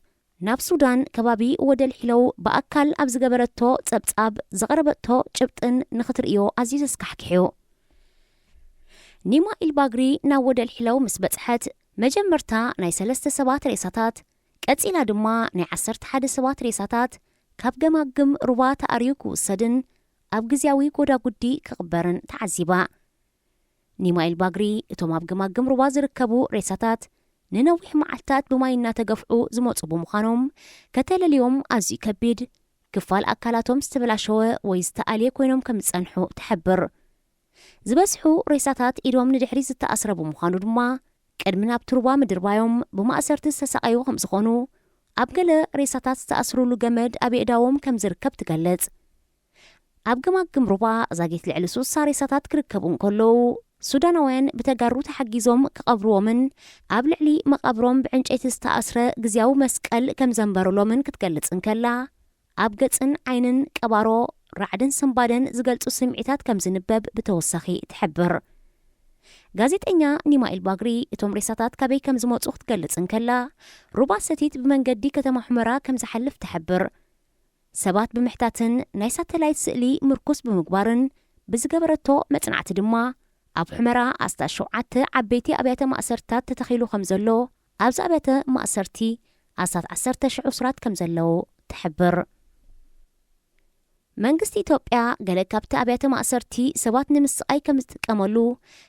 ናብ ሱዳን ከባቢ ወደል ሒለው ብኣካል ኣብ ዝገበረቶ ጸብጻብ ዘቕረበቶ ጭብጥን ንኽትርእዮ ኣዝዩ ዘስካሕክሕ እዩ። ኒማ ኢልባግሪ ናብ ወደል ሒለው ምስ በጽሐት መጀመርታ ናይ ሰለስተ ሰባት ሬሳታት፣ ቀጺላ ድማ ናይ ዓሰርተ ሓደ ሰባት ሬሳታት ካብ ገማግም ሩባ ተኣርዩ ክውሰድን ኣብ ግዝያዊ ጎዳጉዲ ክቕበርን ተዓዚባ። ኒማ ኢልባግሪ እቶም ኣብ ገማግም ሩባ ዝርከቡ ሬሳታት ንነዊሕ መዓልታት ብማይ እናተገፍዑ ዝመጹ ብምዃኖም፣ ከተለልዮም ኣዝዩ ከቢድ፣ ክፋል ኣካላቶም ዝተበላሸወ ወይ ዝተኣልየ ኮይኖም ከም ዝጸንሑ ትሕብር። ዝበዝሑ ሬሳታት ኢዶም ንድሕሪት ዝተኣስረ ብምዃኑ ድማ፣ ቅድሚ ናብቲ ሩባ ምድርባዮም ብማእሰርቲ ዝተሳቐዩ ከም ዝኾኑ፣ ኣብ ገለ ሬሳታት ዝተኣስሩሉ ገመድ ኣብ የእዳዎም ከም ዝርከብ ትገልጽ። ኣብ ገማግም ሩባ ዛጊት ልዕሊ ሱሳ ሬሳታት ክርከቡ እንከለዉ፣ ሱዳናውያን ብተጋሩ ተሓጊዞም ክቐብርዎምን ኣብ ልዕሊ መቓብሮም ብዕንጨይቲ ዝተኣስረ ግዝያዊ መስቀል ከም ዘንበሩሎምን ክትገልጽ እንከላ፣ ኣብ ገጽን ዓይንን ቀባሮ፣ ራዕድን ስንባደን ዝገልጹ ስምዒታት ከም ዝንበብ ብተወሳኺ ትሕብር። ጋዜጠኛ ኒማ ኢልባግሪ እቶም ሬሳታት ካበይ ከም ዝመጹ ክትገልጽ እንከላ፣ ሩባ ሰቲት ብመንገዲ ከተማ ሑመራ ከም ዝሓልፍ ትሕብር። ሰባት ብምሕታትን ናይ ሳተላይት ስእሊ ምርኩስ ብምግባርን ብዝገበረቶ መጽናዕቲ ድማ፣ ኣብ ሑመራ ኣስታት ሸውዓተ ዓበይቲ ኣብያተ ማእሰርታት ተተኺሉ ከም ዘሎ፣ ኣብዚ ኣብያተ ማእሰርቲ ኣስታት ዓሰርተ ሽሕ እሱራት ከም ዘለዉ ትሕብር። መንግስቲ ኢትዮጵያ ገለ ካብቲ ኣብያተ ማእሰርቲ ሰባት ንምስቓይ ከም ዝጥቀመሉ፣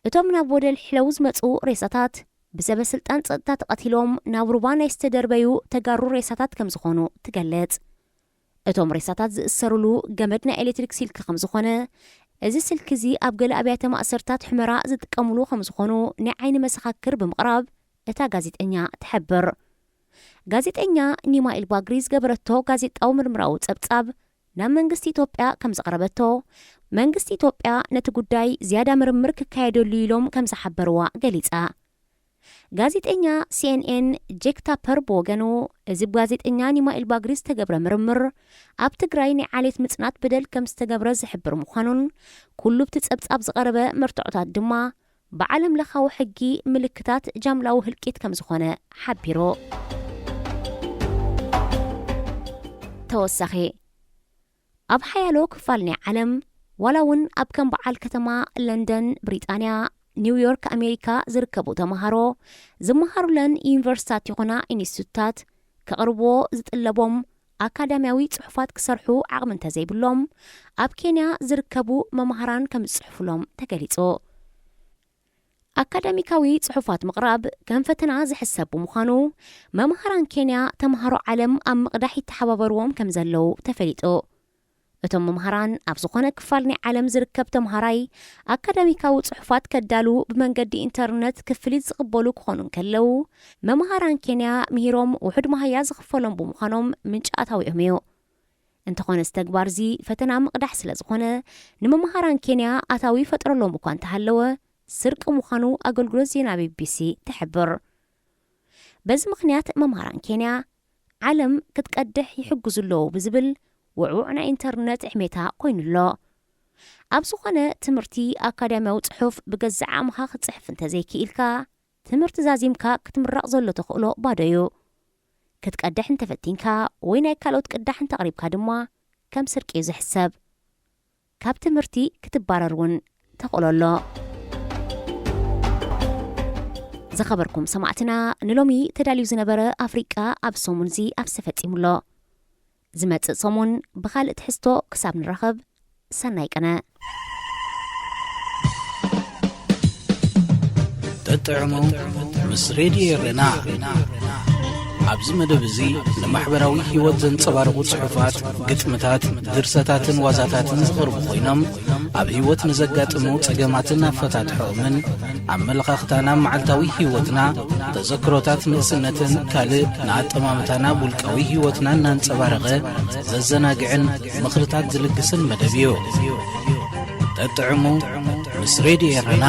እቶም ናብ ወደል ሕለው ዝመጹ ሬሳታት ብሰበ ስልጣን ጸጥታ ተቐቲሎም ናብ ሩባ ናይ ዝተደርበዩ ተጋሩ ሬሳታት ከም ዝኾኑ ትገልጽ። እቶም ሬሳታት ዝእሰሩሉ ገመድ ናይ ኤሌክትሪክ ስልኪ ከም ዝኾነ፣ እዚ ስልኪ እዚ ኣብ ገለ ኣብያተ ማእሰርታት ሑመራ ዝጥቀሙሉ ከም ዝኾኑ ናይ ዓይኒ መሰኻክር ብምቕራብ እታ ጋዜጠኛ ትሕብር። ጋዜጠኛ ኒማ ኢልባግሪ ዝገበረቶ ጋዜጣዊ ምርምራዊ ጸብጻብ ናብ መንግስቲ ኢትዮጵያ ከም ዘቕረበቶ፣ መንግስቲ ኢትዮጵያ ነቲ ጉዳይ ዝያዳ ምርምር ክካየደሉ ኢሎም ከም ዝሓበርዋ ገሊጻ። ጋዜጠኛ ሲኤንኤን ጄክ ታፐር ብወገኑ፣ እዚ ብጋዜጠኛ ኒማ ኢልባግሪ ዝተገብረ ምርምር፣ ኣብ ትግራይ ናይ ዓሌት ምጽናት በደል ከም ዝተገብረ ዝሕብር ምዃኑን፣ ኩሉ ብቲ ጸብጻብ ዝቐረበ መርትዖታት ድማ ብዓለም ለኻዊ ሕጊ ምልክታት ጃምላዊ ህልቂት ከም ዝኾነ ሓቢሩ። ተወሳኺ፣ ኣብ ሓያሎ ክፋል ናይ ዓለም፣ ዋላ እውን ኣብ ከም በዓል ከተማ ለንደን ብሪጣንያ፣ ኒውዮርክ ኣሜሪካ ዝርከቡ ተምሃሮ ዝመሃሩለን ዩኒቨርሲታት ይኹና ኢንስቲቱታት ከቕርብዎ ዝጥለቦም ኣካዳሚያዊ ጽሑፋት ክሰርሑ ዓቕሚ እንተዘይብሎም፣ ኣብ ኬንያ ዝርከቡ መምሃራን ከም ዝጽሕፉሎም ተገሊጹ። ኣካዳሚካዊ ጽሑፋት ምቕራብ ከም ፈተና ዝሕሰብ ብምዃኑ፣ መምሃራን ኬንያ ተምሃሮ ዓለም ኣብ ምቕዳሕ ይተሓባበርዎም ከም ዘለዉ ተፈሊጡ። እቶም መምሃራን ኣብ ዝኾነ ክፋል ናይ ዓለም ዝርከብ ተምሃራይ ኣካዳሚካዊ ጽሑፋት ከዳሉ ብመንገዲ ኢንተርነት ክፍሊት ዝቕበሉ ክኾኑ እንከለዉ፣ መምሃራን ኬንያ ምሂሮም ውሑድ መሃያ ዝኽፈሎም ብምዃኖም ምንጪ ኣታዊኦም እዩ። እንተኾነ፣ እዚ ተግባር እዚ ፈተና ምቕዳሕ ስለ ዝኾነ፣ ንመምሃራን ኬንያ ኣታዊ ይፈጥረሎም እኳ እንተሃለወ፣ ስርቂ ምዃኑ ኣገልግሎት ዜና ቢቢሲ ትሕብር። በዚ ምኽንያት፣ መምሃራን ኬንያ ዓለም ክትቀድሕ ይሕግዙ ኣለዉ ብዝብል ውዕዉዕ ናይ ኢንተርነት ዕሜታ ኮይኑ ኣሎ። ኣብ ዝኾነ ትምህርቲ፣ ኣካዳሚያዊ ጽሑፍ ብገዛእ ዓቕምኻ ክትጽሕፍ እንተዘይክኢልካ፣ ትምህርቲ ዛዚምካ ክትምረቕ ዘሎ ተኽእሎ ባዶ እዩ። ክትቀድሕ እንተፈቲንካ ወይ ናይ ካልኦት ቅዳሕ እንተቕሪብካ ድማ ከም ስርቂ እዩ ዝሕሰብ። ካብ ትምህርቲ ክትባረር እውን ተኽእሎ ኣሎ። ዝኸበርኩም ሰማዕትና፣ ንሎሚ ተዳልዩ ዝነበረ ኣፍሪቃ ኣብ ሰሙን እዚ ኣብዚ ተፈጺሙ ኣሎ። ዝመጽእ ሰሙን ብኻልእ ትሕዝቶ ክሳብ ንራኸብ፣ ሰናይ ቅነ። ጠጥዕሙ ምስ ሬድዮ ኤረና። ኣብዚ መደብ እዚ ንማሕበራዊ ህይወት ዘንጸባርቑ ጽሑፋት፣ ግጥምታት፣ ድርሰታትን ዋዛታትን ዝቐርቡ ኮይኖም፣ ኣብ ህይወት ንዘጋጥሙ ጸገማትን ኣፈታትሖኦምን፣ ኣመለኻኽታና ኣብ መዓልታዊ ህይወትና፣ ተዘክሮታት ንእስነትን ካልእ ንኣጠማምታና ኣብ ውልቃዊ ህይወትና እናንጸባረቐ ዘዘናግዕን ምኽርታት ዝልግስን መደብ እዩ። ጠጥዕሙ ምስ ሬድዮ ኤረና።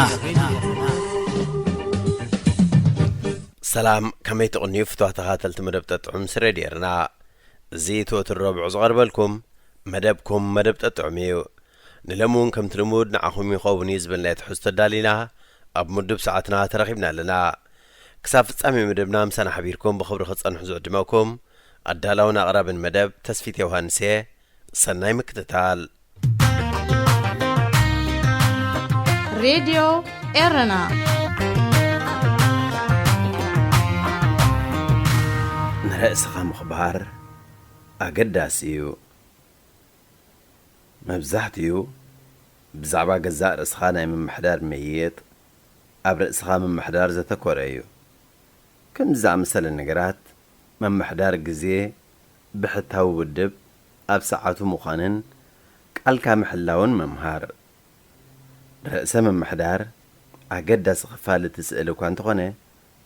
ሰላም፣ ከመይ ትቕንዩ ፍትዋ ተኻተልቲ መደብ ጠጥዑም ምስ ሬድዮ ኤረና። እዚ እቲ ወትሩ ረብዑ ዝቐርበልኩም መደብኩም መደብ ጠጥዑም እዩ። ንሎሚ እውን ከምቲ ልሙድ ንዓኹም ይኸውን እዩ ዝበልናዮ ትሕዝቶ ኣዳሊና ኣብ ምዱብ ሰዓትና ተረኺብና ኣለና። ክሳብ ፍጻሜ መደብና ምሳና ሓቢርኩም ብኽብሪ ክትጸንሑ ዝዕድመኩም ኣዳላውን ኣቕራብን መደብ ተስፊት ዮሃንስ እየ። ሰናይ ምክትታል። ሬድዮ ኤረና። ንርእስኻ ምኽባር ኣገዳሲ እዩ። መብዛሕትኡ ብዛዕባ ገዛእ ርእስኻ ናይ ምምሕዳር ምይይጥ ኣብ ርእስኻ ምምሕዳር ዘተኮረ እዩ። ከምዚ ዝኣመሰለ ነገራት ምምሕዳር ግዜ፣ ብሕታዊ ውድብ፣ ኣብ ሰዓቱ ምዃንን ቃልካ ምሕላውን ምምሃር። ርእሰ ምምሕዳር ኣገዳሲ ክፋል እቲ ስእሊ እኳ እንተኾነ፣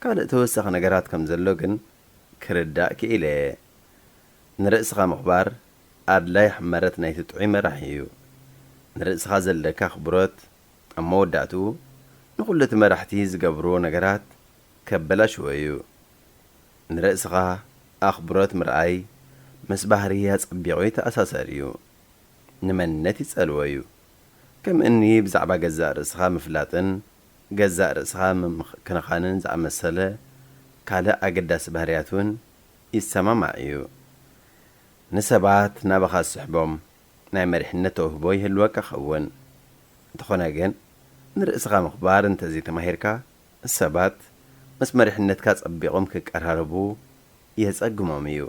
ካልእ ተወሳኺ ነገራት ከም ዘሎ ግን ክርዳእ ክኢለ እየ። ንርእስኻ ምኽባር ኣድላይ ሕመረት ናይቲ ጥዑይ መራሒ እዩ። ንርእስኻ ዘለካ ኣኽብሮት ኣብ መወዳእትኡ ንኹሉ እቲ መራሕቲ ዝገብርዎ ነገራት ከበላሽዎ እዩ። ንርእስኻ ኣኽብሮት ምርኣይ ምስ ባህሪ ኣጸቢቑ ይተኣሳሰር እዩ። ንመንነት ይጸልዎ እዩ። ከም እኒ ብዛዕባ ገዛእ ርእስኻ ምፍላጥን ገዛእ ርእስኻ ምምክንኻንን ዝኣመሰለ ካልእ ኣገዳሲ ባህርያት እውን ይሰማማዕ እዩ። ንሰባት ናባኻ ዝስሕቦም ናይ መሪሕነት ተውህቦ ይህልወካ ኸውን። እንተኾነ ግን ንርእስኻ ምኽባር እንተዘይተማሂርካ ሰባት ምስ መሪሕነትካ ጸቢቖም ክቀራረቡ የጸግሞም እዩ።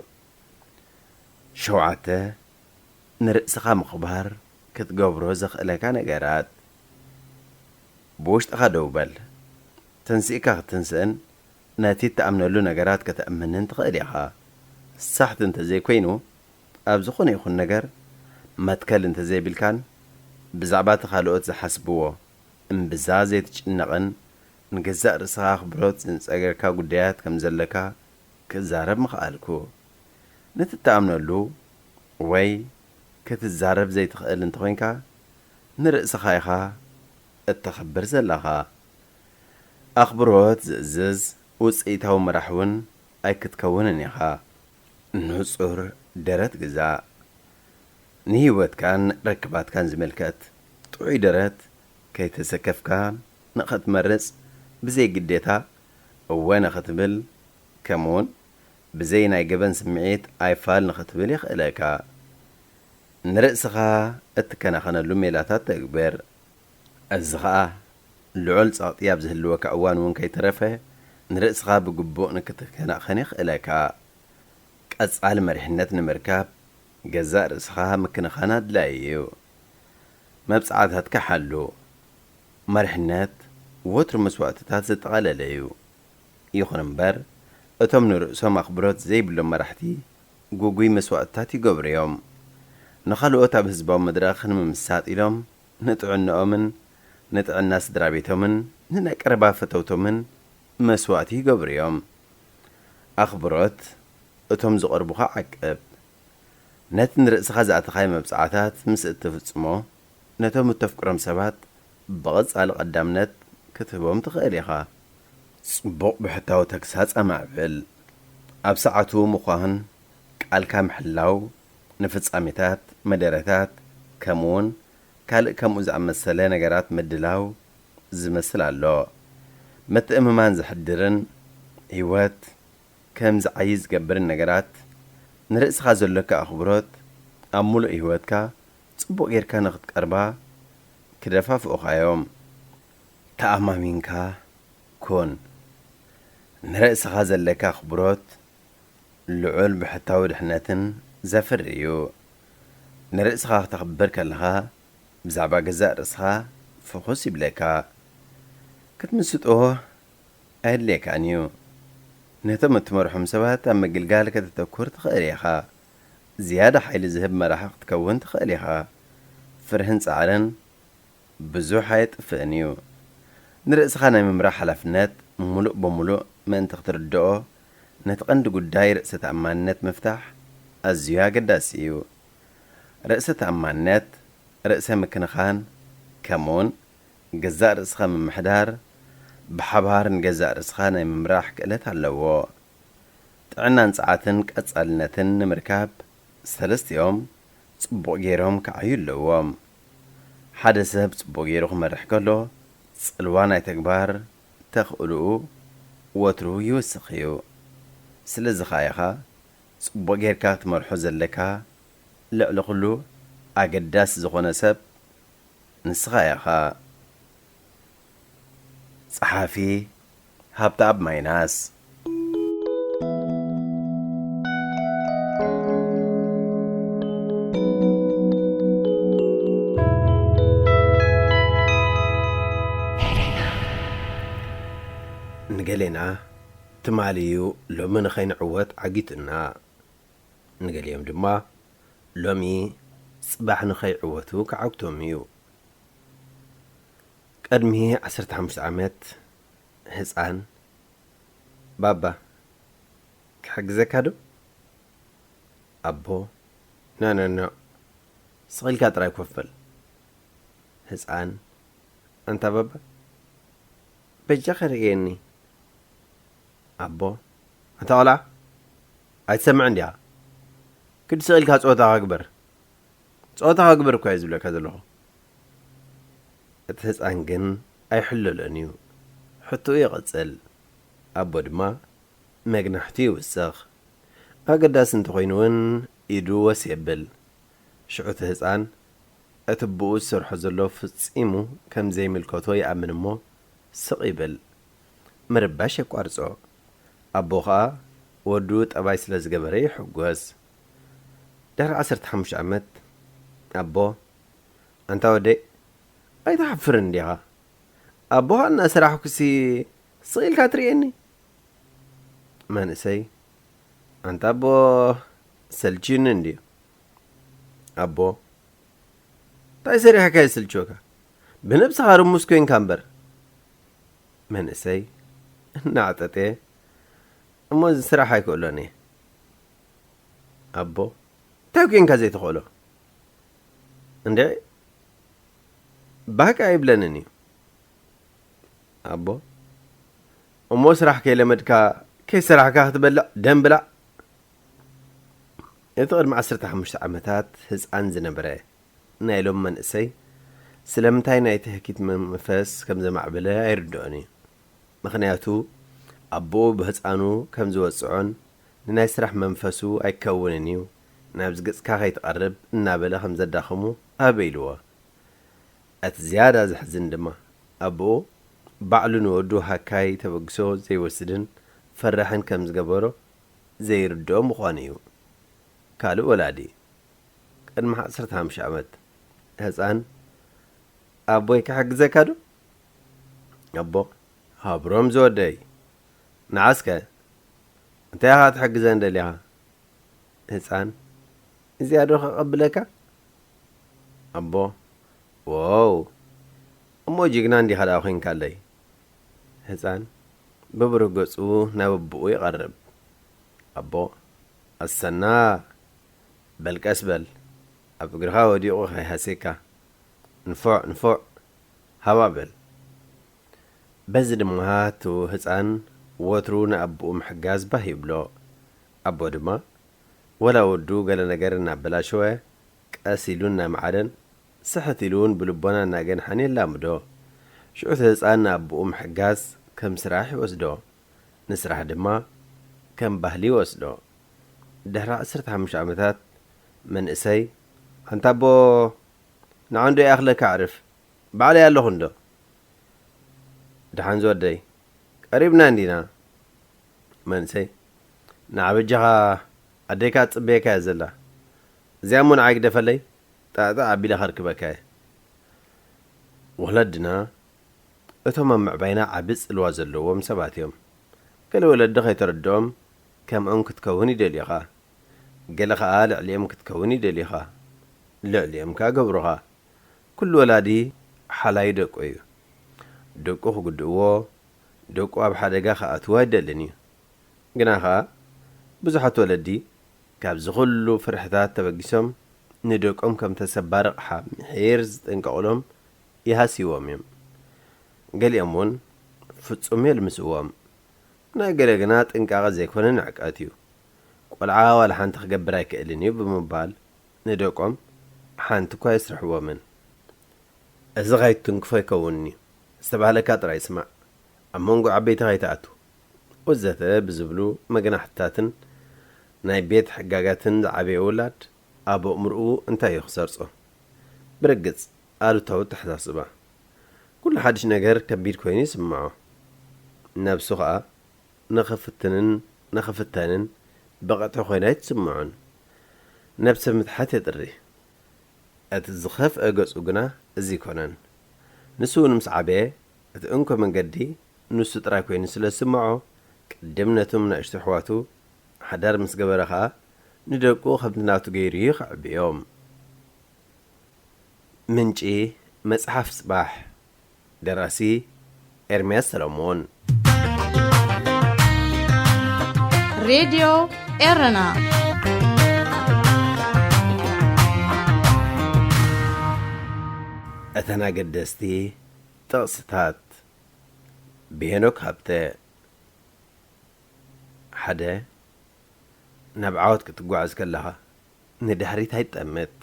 ሸውዓተ፣ ንርእስኻ ምኽባር ክትገብሮ ዘኽእለካ ነገራት። ብውሽጥኻ ደው በል። ተንሲእካ ክትንስእን ነቲ እትኣምነሉ ነገራት ከተእምንን ትኽእል ኢኻ። ሳሕቲ እንተዘይኮይኑ ኣብ ዝኾነ ይኹን ነገር መትከል እንተዘይብልካን ብዛዕባ እቲ ካልኦት ዝሓስብዎ እምብዛ ዘይትጭነቕን ንገዛእ ርእስኻ ኣኽብሮት ዝንጸገርካ ጉዳያት ከም ዘለካ ክዛረብ ምኽኣልኩ። ነቲ እትኣምነሉ ወይ ክትዛረብ ዘይትኽእል እንተኾይንካ ንርእስኻ ኢኻ እተኽብር ዘለኻ። ኣኽብሮት ዝእዝዝ ውጽኢታዊ መራሕ እውን ኣይክትከውንን ኢኻ። ንጹር ደረት ግዛእ። ንህይወትካን ርክባትካን ዝምልከት ጥዑይ ደረት ከይተሰከፍካ ንኸትመርጽ ብዘይ ግዴታ እወ ንኽትብል ከምኡውን ብዘይ ናይ ገበን ስምዒት ኣይፋል ንኽትብል የኽእለካ። ንርእስኻ እትከናኸነሉ ሜላታት ተግብር። እዚ ኸኣ ልዑል ጸቕጢ ኣብ ዝህልወካ እዋን እውን ከይተረፈ ንርእስኻ ብግቡእ ንክትከናኸን የኽእለካ። ቀጻሊ መሪሕነት ንምርካብ ገዛእ ርእስኻ ምክንኻን ኣድላዪ እዩ። መብጽዓታትካ ሓሉ። መሪሕነት ወትሩ መስዋእትታት ዘጠቓለለ እዩ። ይኹን እምበር እቶም ንርእሶም ኣኽብሮት ዘይብሎም መራሕቲ ግጉይ መስዋእትታት ይገብሩ እዮም። ንኻልኦት ኣብ ህዝባዊ መድረኽ ንምምሳጥ ኢሎም ንጥዕንኦምን ንጥዕና ስድራ ቤቶምን ንናይ ቀረባ ፈተውቶምን መስዋእቲ ይገብሩ እዮም። ኣኽብሮት እቶም ዝቐርቡኻ ዓቅብ። ነቲ ንርእስኻ ዝኣተኻዮ መብጽዓታት ምስ እትፍጽሞ ነቶም እተፍቅሮም ሰባት ብቐጻሊ ቀዳምነት ክትህቦም ትኽእል ኢኻ። ጽቡቕ ብሕታዊ ተግሳጽ ኣማዕብል። ኣብ ሰዓቱ ምዃን፣ ቃልካ ምሕላው፣ ንፍጻሜታት፣ መደረታት፣ ከምኡውን ካልእ ከምኡ ዝኣመሰለ ነገራት ምድላው ዝመስል ኣሎ። ምትእምማን ዘሕድርን ህይወት ከም ዝዓዪ ዝገብርን ነገራት ንርእስኻ ዘሎካ ኣኽብሮት ኣብ ምሉእ ህይወትካ ጽቡቕ ጌርካ ንኽትቀርባ ክደፋፍኡኻ እዮም። ተኣማሚንካ ኩን። ንርእስኻ ዘለካ ኣኽብሮት ልዑል ብሕታዊ ድሕነትን ዘፍሪ እዩ። ንርእስኻ ክተኽብር ከለኻ ብዛዕባ ገዛእ ርእስኻ ፍኹስ ይብለካ። ክትምስጦ ኣየድልየካን እዩ። ነቶም እትመርሖም ሰባት ኣብ ምግልጋል ከተተኩር ትኽእል ኢኻ። ዝያዳ ሓይሊ ዝህብ መራሒ ክትከውን ትኽእል ኢኻ። ፍርህን ጻዕርን ብዙሕ ኣየጥፍእን እዩ። ንርእስኻ ናይ ምምራሕ ሓላፍነት ምሉእ ብምሉእ ምእንቲ ክትርድኦ፣ ነቲ ቀንዲ ጉዳይ ርእሰ ተኣማንነት ምፍታሕ ኣዝዩ ኣገዳሲ እዩ። ርእሰ ተኣማንነት፣ ርእሰ ምክንኻን፣ ከምኡውን ገዛእ ርእስኻ ምምሕዳር፣ ብሓባር ንገዛእ ርእስኻ ናይ ምምራሕ ክእለት ኣለዎ። ጥዕናን ጸዓትን ቀጻልነትን ንምርካብ ሰለስቲኦም ጽቡቕ ገይሮም ክዓዩ ኣለዎም። ሓደ ሰብ ጽቡቕ ገይሩ ክመርሕ ከሎ፣ ጽልዋ ናይ ተግባር ተኽእልኡ ወትሩ ይውስኽ እዩ። ስለዚ ኸኣ ኢኻ ጽቡቕ ጌርካ ክትመርሖ ዘለካ። ልዕሊ ኹሉ ኣገዳሲ ዝኾነ ሰብ ንስኻ ኢኻ። ጸሓፊ ሃብተኣብ ማይናስ። ንገሌና ትማሊ እዩ ሎሚ ንኸይንዕወት ዓጊቱና። ንገሊኦም ድማ ሎሚ ጽባሕ ንኸይዕወቱ ክዓግቶም እዩ። ቅድሚ ዓሰርተ ሓሙሽተ ዓመት ህጻን፣ "ባባ፣ ክሕግዘካ ዶ?" ኣቦ፣ "ኖ፣ ኖ፣ ኖ፣ ስቕ ኢልካ ጥራይ ኮፍ በል። ህፃን፣ ኣንታ ባባ፣ በጃኻ ርእየኒ። ኣቦ፣ ኣንታ ቆልዓ፣ ኣይትሰምዕን ዲኻ? ክድ ስቕ ኢልካ ፀወታኻ ግበር። ፀወታኻ ግበር እኳ እየ ዝብለካ ዘለኹ። እቲ ህፃን ግን ኣይሕለሎን እዩ። ሕቶኡ ይቕፅል። ኣቦ ድማ መግናሕቱ ይውስኽ። ኣገዳሲ እንተኾይኑ እውን ኢዱ ወስ የብል። ሽዑ እቲ ህፃን እቲ ብኡ ዝሰርሖ ዘሎ ፍጺሙ ከም ዘይምልከቶ ይኣምን እሞ ስቕ ይብል። ምርባሽ የቋርጾ። ኣቦ ኸኣ ወዱ ጠባይ ስለ ዝገበረ ይሕጎስ። ድሕሪ ዓሰርተ ሓሙሽተ ዓመት ኣቦ፣ ኣንታ ወደይ፣ ኣይትሓፍርን ዲኻ? ኣቦኻ እናሰራሕኩሲ ስቕ ኢልካ ትርእየኒ? መንእሰይ፣ ኣንታ ኣቦ፣ ሰልችዩኒ እንድዩ። ኣቦ፣ እንታይ ሰሪሕካ የስልችወካ? ብነብስኻ ርሙስ ኮንካ እምበር። መንእሰይ፣ እናዕጠጠ፣ እሞ እዚ ስራሕ ኣይክእሎን እየ። ኣቦ፣ እንታይ ኮንካ ዘይትኽእሎ? እንድዒ፣ ባክ ኣይብለንን እዩ። ኣቦ፣ እሞ ስራሕ ከይለመድካ፣ ከይሰራሕካ ክትበልዕ ደም ብላዕ። እቲ ቅድሚ ዓሰርተ ሓሙሽተ ዓመታት ህፃን ዝነበረ ናይ ሎም መንእሰይ፣ ስለምንታይ ናይ ትህኪት መንፈስ ከም ዘማዕበለ ኣይርድኦን እዩ። ምኽንያቱ፣ ኣቦኡ ብህፃኑ ከም ዝወፅዖን ንናይ ስራሕ መንፈሱ ኣይከውንን እዩ፣ ናብዚ ገፅካ ከይትቐርብ እናበለ ከም ዘዳኸሞ ኣበ ኢልዎ። እቲ ዝያዳ ዘሕዝን ድማ፣ ኣቦኡ ባዕሉ ንወዱ ሃካይ ተበግሶ ዘይወስድን ፈራሕን ከም ዝገበሮ ዘይርድኦ ምዃኑ እዩ። ካልእ ወላዲ፣ ቅድሚ ዓሰርተ ሓሙሽተ ዓመት፣ ህፃን፣ ኣቦይ ክሕግዘካ ዶ? ኣቦ፣ ሃብሮም ዝወደይ፣ ንዓስከ እንታይ ኢኻ ትሕግዘን ደሊኻ? ህፃን፣ እዚኣ ዶ ከቐብለካ? ኣቦ፣ ዎው፣ እሞ ጅግና እንዲኻ ደኣ ኮይንካለይ። ህፃን ብብሩህ ገፁ ናብ ኣቦኡ ይቐርብ። ኣቦ፣ ኣሰና፣ በል ቀስ በል፣ ኣብ እግርኻ ወዲቑ ከይሃሴካ። ንፉዕ፣ ንፉዕ፣ ሃባ በል። በዚ ድማ እቲ ህፃን ወትሩ ንኣቦኡ ምሕጋዝ ባህ ይብሎ። ኣቦ ድማ ወላ ወዱ ገለ ነገር እናበላሸወ፣ ቀስ ኢሉ እናመዓደን ስሕት ኢሉ እውን ብልቦና እናገንሓን የላምዶ። ሽዑ እቲ ህፃን ንኣቦኡ ምሕጋዝ ከም ስራሕ ይወስዶ። ንስራሕ ድማ ከም ባህሊ ይወስዶ። ድሕሪ ዓሰርተ ሓሙሽተ ዓመታት መንእሰይ፣ ኣንታ ኣቦ፣ ንዓ እንዶ ይኣኽለካ ኣዕርፍ፣ ባዕለይ ኣለኹ እንዶ። ደሓን ዝወደይ፣ ቀሪብና እንዲና። መንእሰይ፣ ንዓ በጃኻ፣ ኣደይካ ትጽበየካ እያ ዘላ። እዚኣ እሞ ንዓይ ግደፈለይ፣ ጣዕጣዕ ኣቢለ ከርክበካ እየ። ወለድና እቶም ኣብ ምዕባይና ዓቢ ጽልዋ ዘለዎም ሰባት እዮም። ገለ ወለዲ ከይተረድኦም ከምኦም ክትከውን ይደልዩኻ። ገለ ኸኣ ልዕሊኦም ክትከውን ይደልዩኻ። ልዕሊኦም ከኣ ገብሩኻ። ኩሉ ወላዲ ሓላዪ ደቁ እዩ። ደቁ ክጉድእዎ፣ ደቁ ኣብ ሓደጋ ክኣትዉ ኣይደልን እዩ። ግና ኸኣ ብዙሓት ወለዲ ካብዚ ኩሉ ፍርሕታት ተበጊሶም ንደቆም ከም ተሰባሪ ኣቕሓ ምሒር ዝጥንቀቑሎም ይሃስይዎም እዮም። ገሊኦም እውን ፍጹም የልምስዎም። ናይ ገለ ግና ጥንቃቐ ዘይኮነ ንዕቀት እዩ። ቆልዓ ዋላ ሓንቲ ክገብር ኣይክእልን እዩ ብምባል ንደቆም ሓንቲ እኳ የስርሕዎምን። እዚ ኸይትትንክፎ ኣይከውንን እዩ፣ ዝተባህለካ ጥራይ ስማዕ፣ ኣብ መንጎ ዓበይቲ ኸይትኣቱ፣ ወዘተ ብዝብሉ መገናሕትታትን ናይ ቤት ሕጋጋትን ዝዓበየ ውላድ ኣብ ኣእምሮኡ እንታይ እዩ ክሰርጾ? ብርግጽ ኣሉታዊ ኣተሓሳስባ። ኩሉ ሓድሽ ነገር ከቢድ ኮይኑ ይስምዖ። ነብሱ ኸኣ ንኽፍትንን ንኽፍተንን ብቕዕቲ ኮይና ኣይትስምዖን። ነብሰ ምትሓት የጥሪ። እቲ ዝኸፍአ ገጹ ግና እዚ ኣይኮነን። ንሱ እውን ምስ ዓበየ እቲ እንኮ መንገዲ ንሱ ጥራይ ኮይኑ ስለ ዝስምዖ፣ ቅድም ነቶም ናእሽቱ ኣሕዋቱ ሓዳር ምስ ገበረ ኸኣ ንደቁ ከምቲ ናቱ ገይሩ እዩ ከዕብዮም። ምንጪ መጽሓፍ ጽባሕ። ደራሲ ኤርምያስ ሰሎሞን። ሬድዮ ኤረና። እተን ኣገደስቲ ጥቕስታት ብሄኖክ ሃብተ። ሓደ፣ ናብ ዓወት ክትጓዓዝ ከለኻ ንድሕሪት ኣይትጠምት።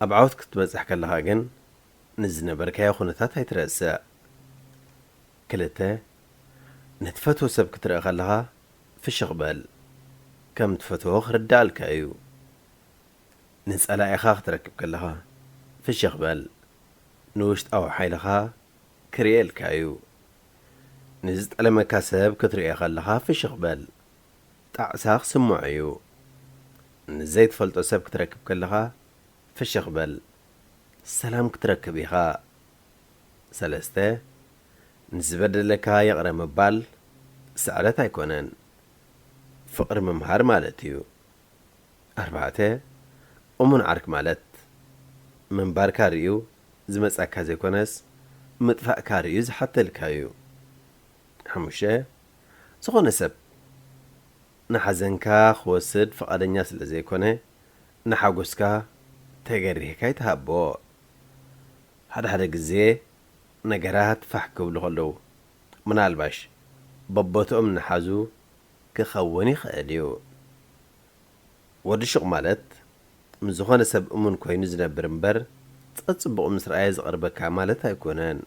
ኣብ ዓወት ክትበጽሕ ከለኻ ግን ንዝነበርካዮ ኩነታት ኣይትረስዕ። ክልተ፣ ንትፈትዎ ሰብ ክትርኢ ከለኻ ፍሽኽ በል። ከም ትፈትዎ ክርድኣልካ እዩ። ንጸላኢኻ ክትረክብ ከለኻ ፍሽኽ በል። ንውሽጣዊ ሓይልኻ ክርእየልካ እዩ። ንዝጠለመካ ሰብ ክትርእዮ ከለኻ ፍሽኽ በል። ጣዕሳ ክስምዖ እዩ። ንዘይትፈልጦ ሰብ ክትረክብ ከለኻ ፍሽኽ በል። ሰላም ክትረክብ ኢኻ። ሰለስተ፣ ንዝበደለካ ይቕረ ምባል ስዕረት ኣይኮነን፣ ፍቕሪ ምምሃር ማለት እዩ። ኣርባዕተ፣ እሙን ዓርክ ማለት ምንባርካ ርእዩ ዝመጻካ ዘይኮነስ ምጥፋእካ ርእዩ ዝሓተልካ እዩ። ሓሙሽተ፣ ዝኾነ ሰብ ንሓዘንካ ክወስድ ፍቓደኛ ስለ ዘይኮነ ንሓጎስካ ተገሪህካ ኣይትሃቦ። ሓደ ሓደ ግዜ ነገራት ፋሕ ክብሉ ከለዉ ምናልባሽ በቦትኦም ንሓዙ ክኸውን ይኽእል እዩ። ወዲ ሹቕ ማለት ምስ ዝኾነ ሰብ እሙን ኮይኑ ዝነብር እምበር ጸጽቡቑ ምስ ረኣየ ዝቐርበካ ማለት ኣይኮነን።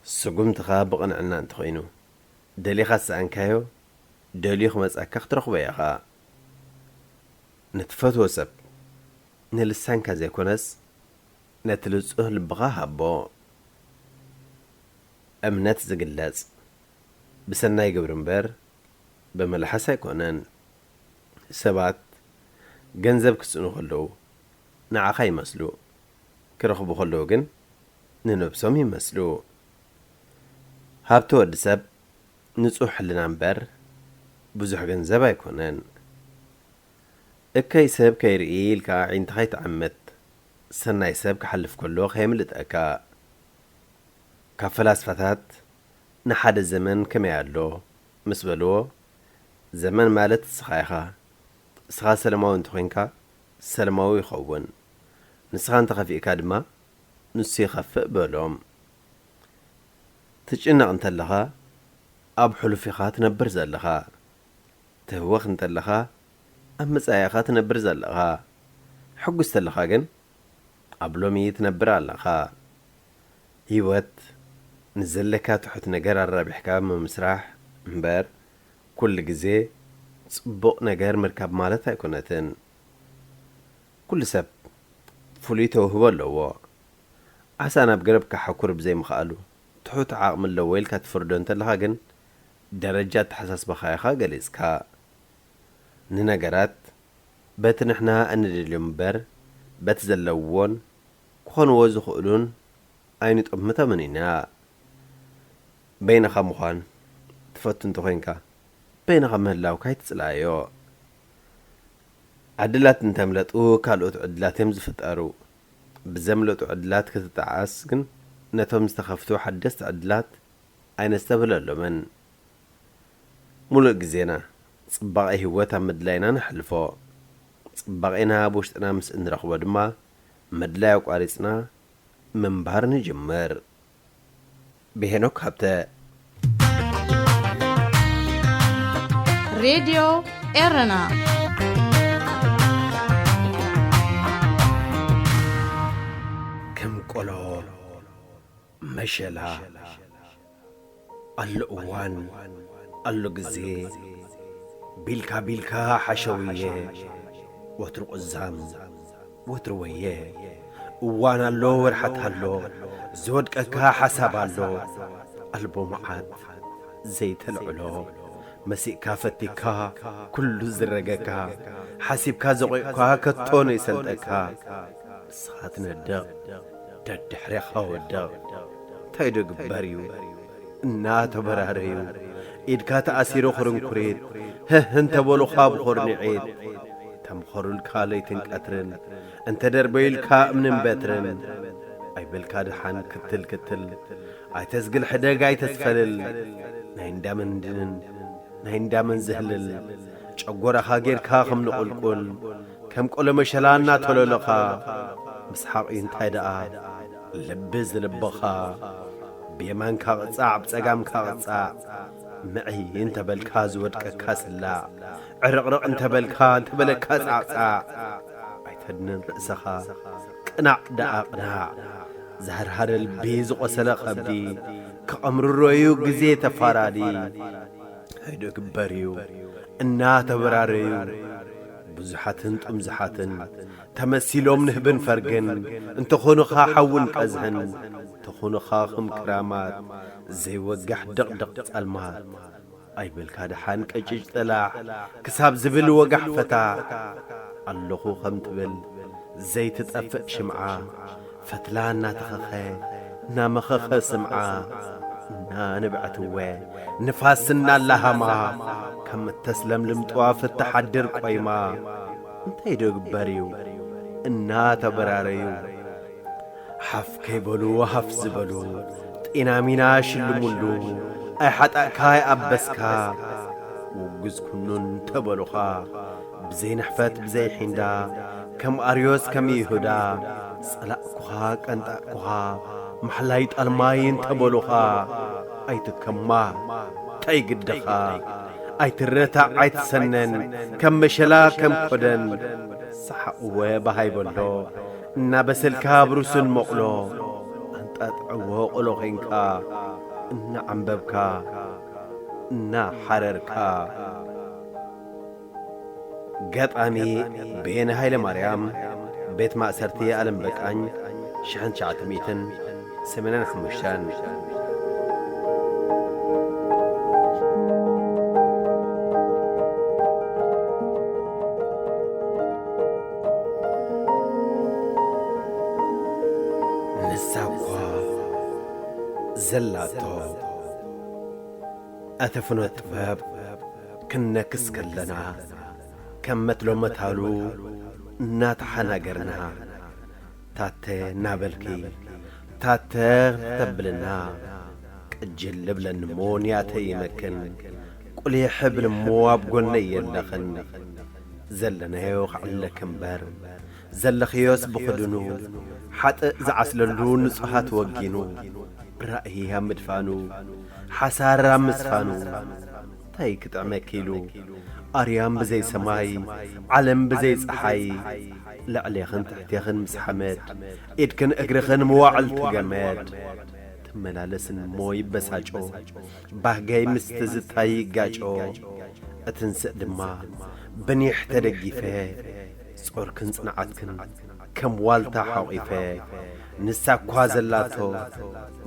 ስጉምትኻ ብቕንዕና እንተኾይኑ ደሊኻ ዝሰኣንካዮ ደልዩ ክመጻካ ክትረኽቦ ኢኻ። ንትፈትዎ ሰብ ንልሳንካ ዘይኮነስ ነቲ ንጹህ ልብኻ ሃቦ። እምነት ዝግለጽ ብሰናይ ግብሪ እምበር ብመልሓስ ኣይኮነን። ሰባት ገንዘብ ክስእኑ ከለዉ ንዓኻ ይመስሉ፣ ክረኽቡ ከለዉ ግን ንነብሶም ይመስሉ። ሃብቲ ወዲ ሰብ ንጹህ ሕልና እምበር ብዙሕ ገንዘብ ኣይኮነን። እከይ ሰብ ከይርኢ ኢልካ ኣዒንትኻ ኣይትዓምት፣ ሰናይ ሰብ ክሓልፍ ከሎ ከየምልጠካ። ካብ ፈላስፋታት ንሓደ ዘመን ከመይ ኣሎ ምስ በልዎ፣ ዘመን ማለት ንስኻ ኢኻ። ንስኻ ሰለማዊ እንተኾይንካ ሰለማዊ ይኸውን፣ ንስኻ እንተኸፊእካ ድማ ንሱ ይኸፍእ በሎም። ትጭነቕ እንተለኻ ኣብ ሕሉፍ ኢኻ ትነብር ዘለኻ። ትህወኽ እንተለኻ ኣብ መጻኢኻ ትነብር ዘለኻ። ሕጉስ ተለኻ ግን ኣብ ሎሚ ትነብር ኣለኻ። ህይወት ንዘለካ ትሑት ነገር ኣራቢሕካ ምምስራሕ እምበር ኩሉ ግዜ ጽቡቕ ነገር ምርካብ ማለት ኣይኮነትን። ኩሉ ሰብ ፍሉይ ተውህቦ ኣለዎ። ዓሳ ናብ ገረብ ክሓኩር ብዘይምኽኣሉ ትሑት ዓቕሚ ኣለዎ ኢልካ ትፍርዶ እንተለኻ ግን ደረጃ ኣተሓሳስባኻ ኢኻ ገሊጽካ። ንነገራት በቲ ንሕና እንደልዮም እምበር በቲ ዘለውዎን ክኾንዎ ዝኽእሉን ኣይንጠምቶምን ኢና። በይንኻ ምዃን ትፈቱ እንተኾይንካ በይንኻ ምህላውካ ኣይትጽላኣዮ። ዕድላት እንተምለጡ ካልኦት ዕድላት እዮም ዝፍጠሩ። ብዘምለጡ ዕድላት ክትጠዓስ ግን ነቶም ዝተኸፍቱ ሓደስቲ ዕድላት ኣይነስተብህለሎምን። ሙሉእ ግዜና ጽባቐ ህይወት ኣብ ምድላይና ነሕልፎ። ጽባቐና ኣብ ውሽጥና ምስ እንረኽቦ ድማ ምድላይ ኣቋሪጽና ምንባር ንጅምር። ብሄኖክ ሃብተ። ሬድዮ ኤረና። ከም ቆሎ መሸላ ኣሎ እዋን ኣሎ ግዜ ቢልካ ቢልካ ሓሸውየ ወትሩ ቁዛም ወትሩ ወየ እዋን ኣሎ ወርሓት ኣሎ ዝወድቀካ ሓሳብ ኣሎ ኣልቦ መዓት ዘይተልዕሎ መሲእካ ፈቲካ ኩሉ ዝረገካ ሓሲብካ ዘቑቕካ ከቶ ነይሰልጠካ ንስኻ ትነድቕ ደድሕሬኻ ወድቕ እንታይ ዶ ግበር እዩ እናተበራረዩ ኢድካ ተኣሲሩ ኽርንኩሪት ህህ እንተበሉኻ ብኹርኒዒት ተምኸሩልካ ለይትን ቀትርን እንተደርበዩልካ እምንን በትርን ኣይበልካ ድሓን ክትል ክትል ኣይተዝግል ሕደግ ኣይተዝፈልል ናይ እንዳመንድንን ናይ እንዳመን ዝህልል ጨጎራኻ ጌርካ ከም ንቑልቁል ከም ቆሎ መሸላ እናተለለኻ ምስሓቕ እዩ እንታይ ደኣ ልቢ ዝልብኻ፣ ብየማንካ ቕጻዕ ብጸጋምካ ቕጻዕ፣ ምዒ እንተበልካ ዝወድቀካ ስላዕ፣ ዕርቕርቕ እንተበልካ እንተበለካ ጻዕጻዕ። ኣይተድንን ርእስኻ፣ ቅናዕ ደኣ ቅናዕ። ዝሃርሃረ ልቢ ዝቖሰለ ኸብዲ፣ ክቐምርሮዩ ግዜ ተፋራዲ። ዶ ግበር እዩ እናተበራረዩ፣ ብዙሓትን ጥምዙሓትን ተመሲሎም ንህብን ፈርግን፣ እንተኾኑኻ ሓውን ቀዝሕን፣ እንተኾኑኻ ኽም ክራማት ዘይወጋሕ ድቕድቕ ጸልማት። ኣይበልካ ደሓን ቀጭጭ ጥላሕ፣ ክሳብ ዝብል ወጋሕ ፈታሕ። ኣለኹ ኸም ትብል ዘይትጠፍእ ሽምዓ፣ ፈትላ እናተኸኸ እናመኸኸ ስምዓ። እናንብዐትወ ንፋስ እናላሃማ፣ ከም እተስለምልም ጥዋፍ እተሓድር ቆይማ። እንታይ ዶ ግበር እዩ እናተበራረዩ፣ ሓፍ ከይበሉ ሃፍ ዝበሉ፣ ጤናሚና ሽልሙሉ። ኣይሓጣእካ ኣይኣበስካ፣ ውጉዝ ኩኑ እንተበሉኻ፣ ብዘይ ንሕፈት ብዘይ ሒንዳ፣ ከም ኣርዮስ ከም ይሁዳ፣ ጸላእኩኻ ቀንጣእኩኻ፣ ማሕላይ ጣልማይ እንተበሉኻ። ኣይትከማ፣ እንታይ ግድኻ? ኣይትረታዕ ኣይትሰነን፣ ከም መሸላ ከም ኮደን። ሰሓቕወ በሃይ በሎ፣ እናበሰልካ ብሩስን መቑሎ። ኣንጣጥዕዎ ቆሎ ዄንካ፣ እናዓምበብካ፣ እናሓረርካ። ገጣሚ በየነ ሃይለማርያም፣ ቤት ማእሰርቲ ኣለም በቃኝ፣ ሽሕን ትሽዓተ ሚእትን ሰማንያን ሓሙሽተን። ንሳ እኳ ዘላቶ። ኣቲ ፍኖት ጥበብ ክንነክስ ከለና፣ ከም መትሎ መታሉ እናተሓናገርና፣ ታተ እናበልኪ፣ ታተ ተብልና፣ ቅጅል እብለኒ እሞ ንያተይ ይመክን፣ ቁሊሕ እብል እሞ ኣብ ጎነይ የለኽን። ዘለናዮ ክዕለክ እምበር፣ ዘለኽዮስ ብኽድኑ፣ ሓጥእ ዝዓስለሉ ንጹሃት ወጊኑ፣ ራእይ ኣብ ምድፋኑ፣ ሓሳር ኣብ ምስፋኑ፣ እንታይ ክጥዕመኪ ኢሉ፣ ኣርያም ብዘይ ሰማይ፣ ዓለም ብዘይ ጸሓይ፣ ልዕሌኽን ትሕቴኽን ምስ ሓመድ፣ ኢድክን እግርኽን መዋዕልቲ ገመድ፣ ትመላለስን እሞ ይበሳጮ፣ ባህገይ ምስ ትዝታይ ይጋጮ፣ እትንስእ ድማ ብኒሕ ተደጊፈ፣ ጾርክን ጽንዓትክን ከም ዋልታ ሓቑፈ። ንሳ እኳ ዘላቶ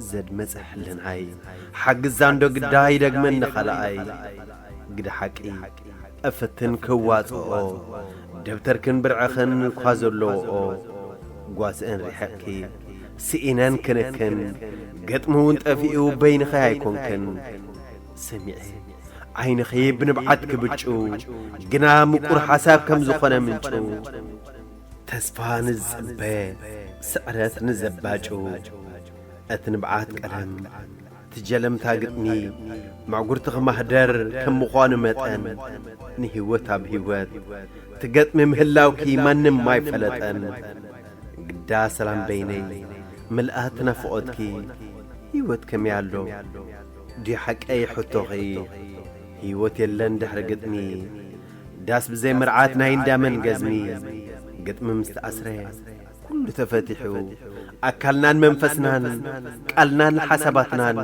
ዘድመጸ ሕልናይ፣ ሓግዛ እንዶ ግዳ ይደግመኒ ኻልኣይ። ግደ ሓቂ እፍትን ክዋጽኦ፣ ደብተርክን ብርዕኽን እኳ ዘለዎኦ፣ ጓስአን ርሒቕኪ ስኢነን ክንክን፣ ገጥሚ እውን ጠፊኡ በይንኺ ኣይኮንክን። ሰሚዐ ዓይንኺ ብንብዓት ክብጩ፣ ግና ምቁር ሓሳብ ከም ዝኾነ ምንጩ። ተስፋ ንዝጽበ ስዕረት ንዘባጩ፣ እቲ ንብዓት ቀለም፣ እቲ ጀለምታ ግጥሚ፣ ምዕጉርቲ ክማህደር ከም ምዃኑ መጠን፣ ንህይወት ኣብ ህይወት ትገጥሚ ምህላውኪ ማንም ኣይፈለጠን። ግዳ ሰላም በይነይ፣ ምልኣት ናፍቖትኪ፣ ህይወት ከመይ ኣሎ? ድዩ ሓቀይ ሕቶኺ? ህይወት የለን ድሕሪ ግጥሚ፣ ዳስ ብዘይ መርዓት ናይ እንዳመን ገዝሚ? ግጥሚ ምስ ተኣስረ ኩሉ ተፈቲሑ፣ ኣካልናን መንፈስናን፣ ቃልናን ሓሳባትናን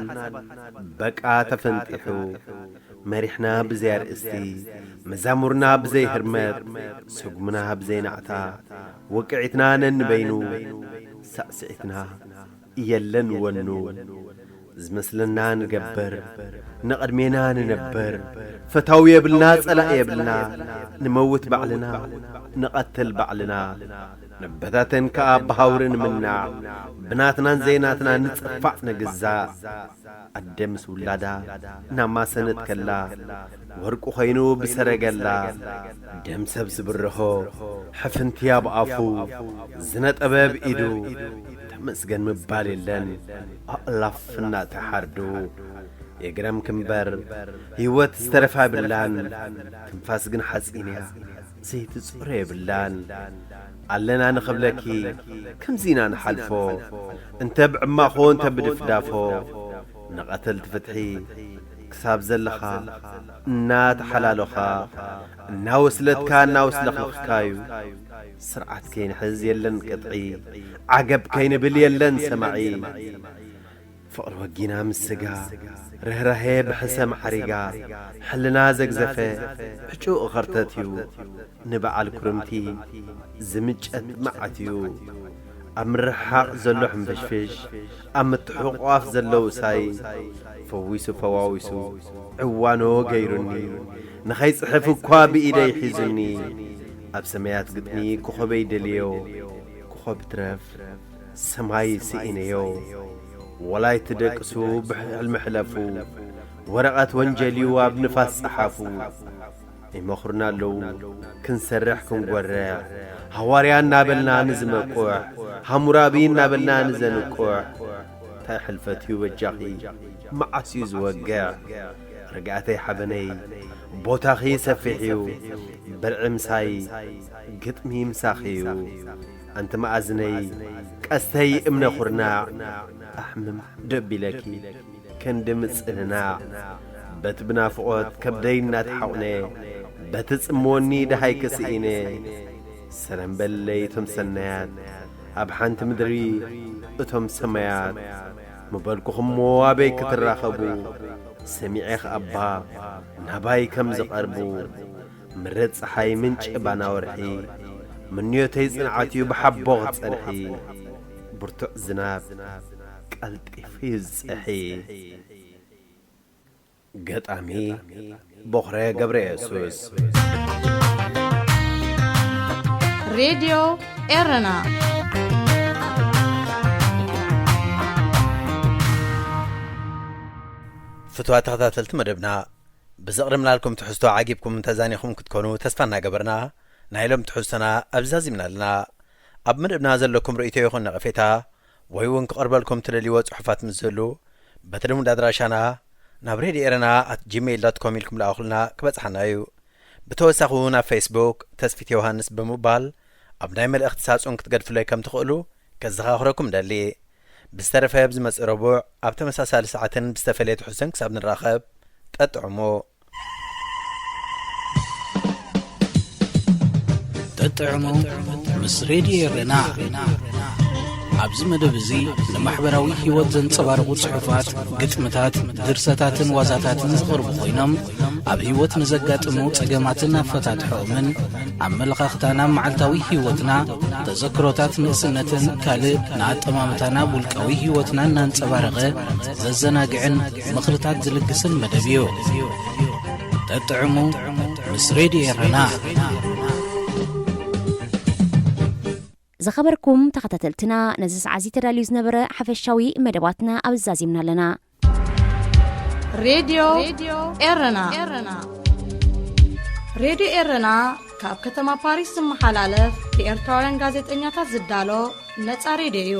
በቃ ተፈንጢሑ። መሪሕና ብዘይ ኣርእስቲ፣ መዛሙርና ብዘይ ህርመት፣ ስጉምና ብዘይ ናዕታ፣ ወቅዒትና ነንበይኑ፣ ሳዕስዒትና የለን ወኑ። ዝመስለና ንገብር፣ ንቕድሜና ንነብር፣ ፈታዊ የብልና፣ ጸላኢ የብልና፣ ንመውት ባዕልና፣ ንቐትል ባዕልና፣ ንበታተን ከኣ ብሃውሪ ንምናዕ፣ ብናትናን ዘይናትና ንጽፋዕ ንግዛእ። ኣደ ምስ ውላዳ እናማሰነት ከላ፣ ወርቂ ኾይኑ ብሰረገላ፣ ደም ሰብ ዝብርሆ፣ ሕፍንቲ ኣብ ኣፉ፣ ዝነጠበ ኣብ ኢዱ፣ ተመስገን ምባል የለን፣ ኣእላፍ እናተሓርዱ። የግረምኪ እምበር፣ ህይወት ዝተረፋ የብላን፣ ትንፋስ ግን ሓጺን እያ። ዘይትጽሮ የብላን። ኣለና ንኽብለኪ ከምዚ ኢና ንሓልፎ። እንተ ብዕማኾ እንተ ብድፍዳፎ፣ ንቐተልቲ ፍትሒ ክሳብ ዘለኻ እናተሓላለኻ፣ እናወስለትካ እናወስለኽለኽካዩ። ስርዓት ከይንሕዝ የለን ቅጥዒ፣ ዓገብ ከይንብል የለን ሰማዒ። ፍቕሪ ወጊና ምስ ስጋ፣ ርህራሄ ብሕሰም ዓሪጋ፣ ሕልና ዘግዘፈ ዕጩቕ ኸርተት እዩ። ንበዓል ኩርምቲ ዝምጨት መዓት እዩ። ኣብ ምርሕሓቕ ዘሎ ሕንፍሽፍሽ፣ ኣብ ምትሕቑቋፍ ዘሎ ውሳይ፣ ፈዊሱ ፈዋዊሱ ዕዋኖ ገይሩኒ። ንኸይጽሕፍ እኳ ብኢደይ ሒዙኒ። ኣብ ሰማያት ግጥሚ ኮኸበይ ደልዮ፣ ኮኸብ ትረፍ ሰማይ ስኢነዮ። ወላይት ደቅሱ ብሕልሚ ሕለፉ፣ ወረቐት ወንጀልዩ ኣብ ንፋስ ጸሓፉ። ይመኽሩና ኣለዉ ክንሰርሕ ክንጎርዕ፣ ሃዋርያ እናበልና ንዝመቁሕ፣ ሃሙራቢ እናበልና ንዘንቁሕ። እንታይ ሕልፈትዩ በጃኺ መዓስዩ ዝወግዕ? ርግኣተይ ሓበነይ ቦታኺ ሰፊሕዩ፣ ብርዒ ምሳይ ግጥሚ ምሳኺዩ። ኣንቲ መኣዝነይ ቀስተይ እምነ ኩርናዕ፣ ኣሕምም ደቢለኪ ክንዲ ምጽንናዕ። በቲ ብናፍቖት ከብደይ እናተሓቑነ፣ በቲ ጽምወኒ ደሃይ ክስኢነ። ሰላም በለለይ እቶም ሰናያት፣ ኣብ ሓንቲ ምድሪ እቶም ሰማያት። ምበልኩኹሞ ኣበይ ክትራኸቡ፣ ሰሚዔ ኸኣባ ናባይ ከም ዝቐርቡ። ምረት ጸሓይ ምንጪ ባና ወርሒ፣ ምንዮተይ ጽንዓትዩ ብሓቦ ክትጸንሒ። ብርቱዕ ዝናብ ቀልጢፉ ይዝጸሒ። ገጣሚ ቦኽረ ገብረ የሱስ። ሬድዮ ኤረና። ፍትዋት ተኸታተልቲ መደብና፣ ብዘቕርብናልኩም ትሕዝቶ ዓጊብኩም ተዛኒኹም ክትኮኑ ተስፋ እናገበርና፣ ናይ ሎም ትሕዝቶና ኣብዚ ዛዚምና ኣለና። ኣብ መደብና ዘለኩም ርእይቶ ይኹን ነቐፌታ፣ ወይ እውን ክቐርበልኩም ትደልይዎ ጽሑፋት ምስ ዝህሉ፣ በቲ ልሙድ ኣድራሻና ናብ ሬድዮ ኤረና ኣት ጂሜይል ዶት ኮም ኢልኩም ለኣኹልና ክበጽሓና እዩ። ብተወሳኺ እውን ኣብ ፌስቡክ ተስፊት ዮሃንስ ብምባል ኣብ ናይ መልእኽቲ ሳጹን ክትገድፍለይ ከም ትኽእሉ ከዘኻኽረኩም ደሊ። ብዝተረፈ ኣብ ዝመጽእ ረቡዕ ኣብ ተመሳሳሊ ሰዓትን ብዝተፈለየ ትሕዝቶን ክሳብ ንራኸብ፣ ጠጥዕሙ። ጠጥዕሙ ምስ ሬድዮ ኤረና። ኣብዚ መደብ እዚ ንማሕበራዊ ህይወት ዘንጸባርቑ ጽሑፋት፣ ግጥምታት፣ ድርሰታትን ዋዛታትን ዝቐርቡ ኮይኖም፣ ኣብ ህይወት ንዘጋጥሙ ጸገማትን ኣፈታትሖኦምን፣ ኣመለኻኽታና፣ መዓልታዊ ህይወትና፣ ተዘክሮታት ንእስነትን ካልእ ንኣጠማምታና፣ ውልቃዊ ህይወትና እናንጸባረቐ ዘዘናግዕን ምኽርታት ዝልግስን መደብ እዩ። ጠጥዕሙ ምስ ሬድዮ ኤረና። ዝኸበርኩም ተኸታተልትና፣ ነዚ ሰዓት እዚ ተዳልዩ ዝነበረ ሓፈሻዊ መደባትና ኣብዚ ዛዚምና ኣለና። ሬድዮ ኤረና። ሬድዮ ኤረና ካብ ከተማ ፓሪስ ዝመሓላለፍ ብኤርትራውያን ጋዜጠኛታት ዝዳሎ ነጻ ሬድዮ እዩ።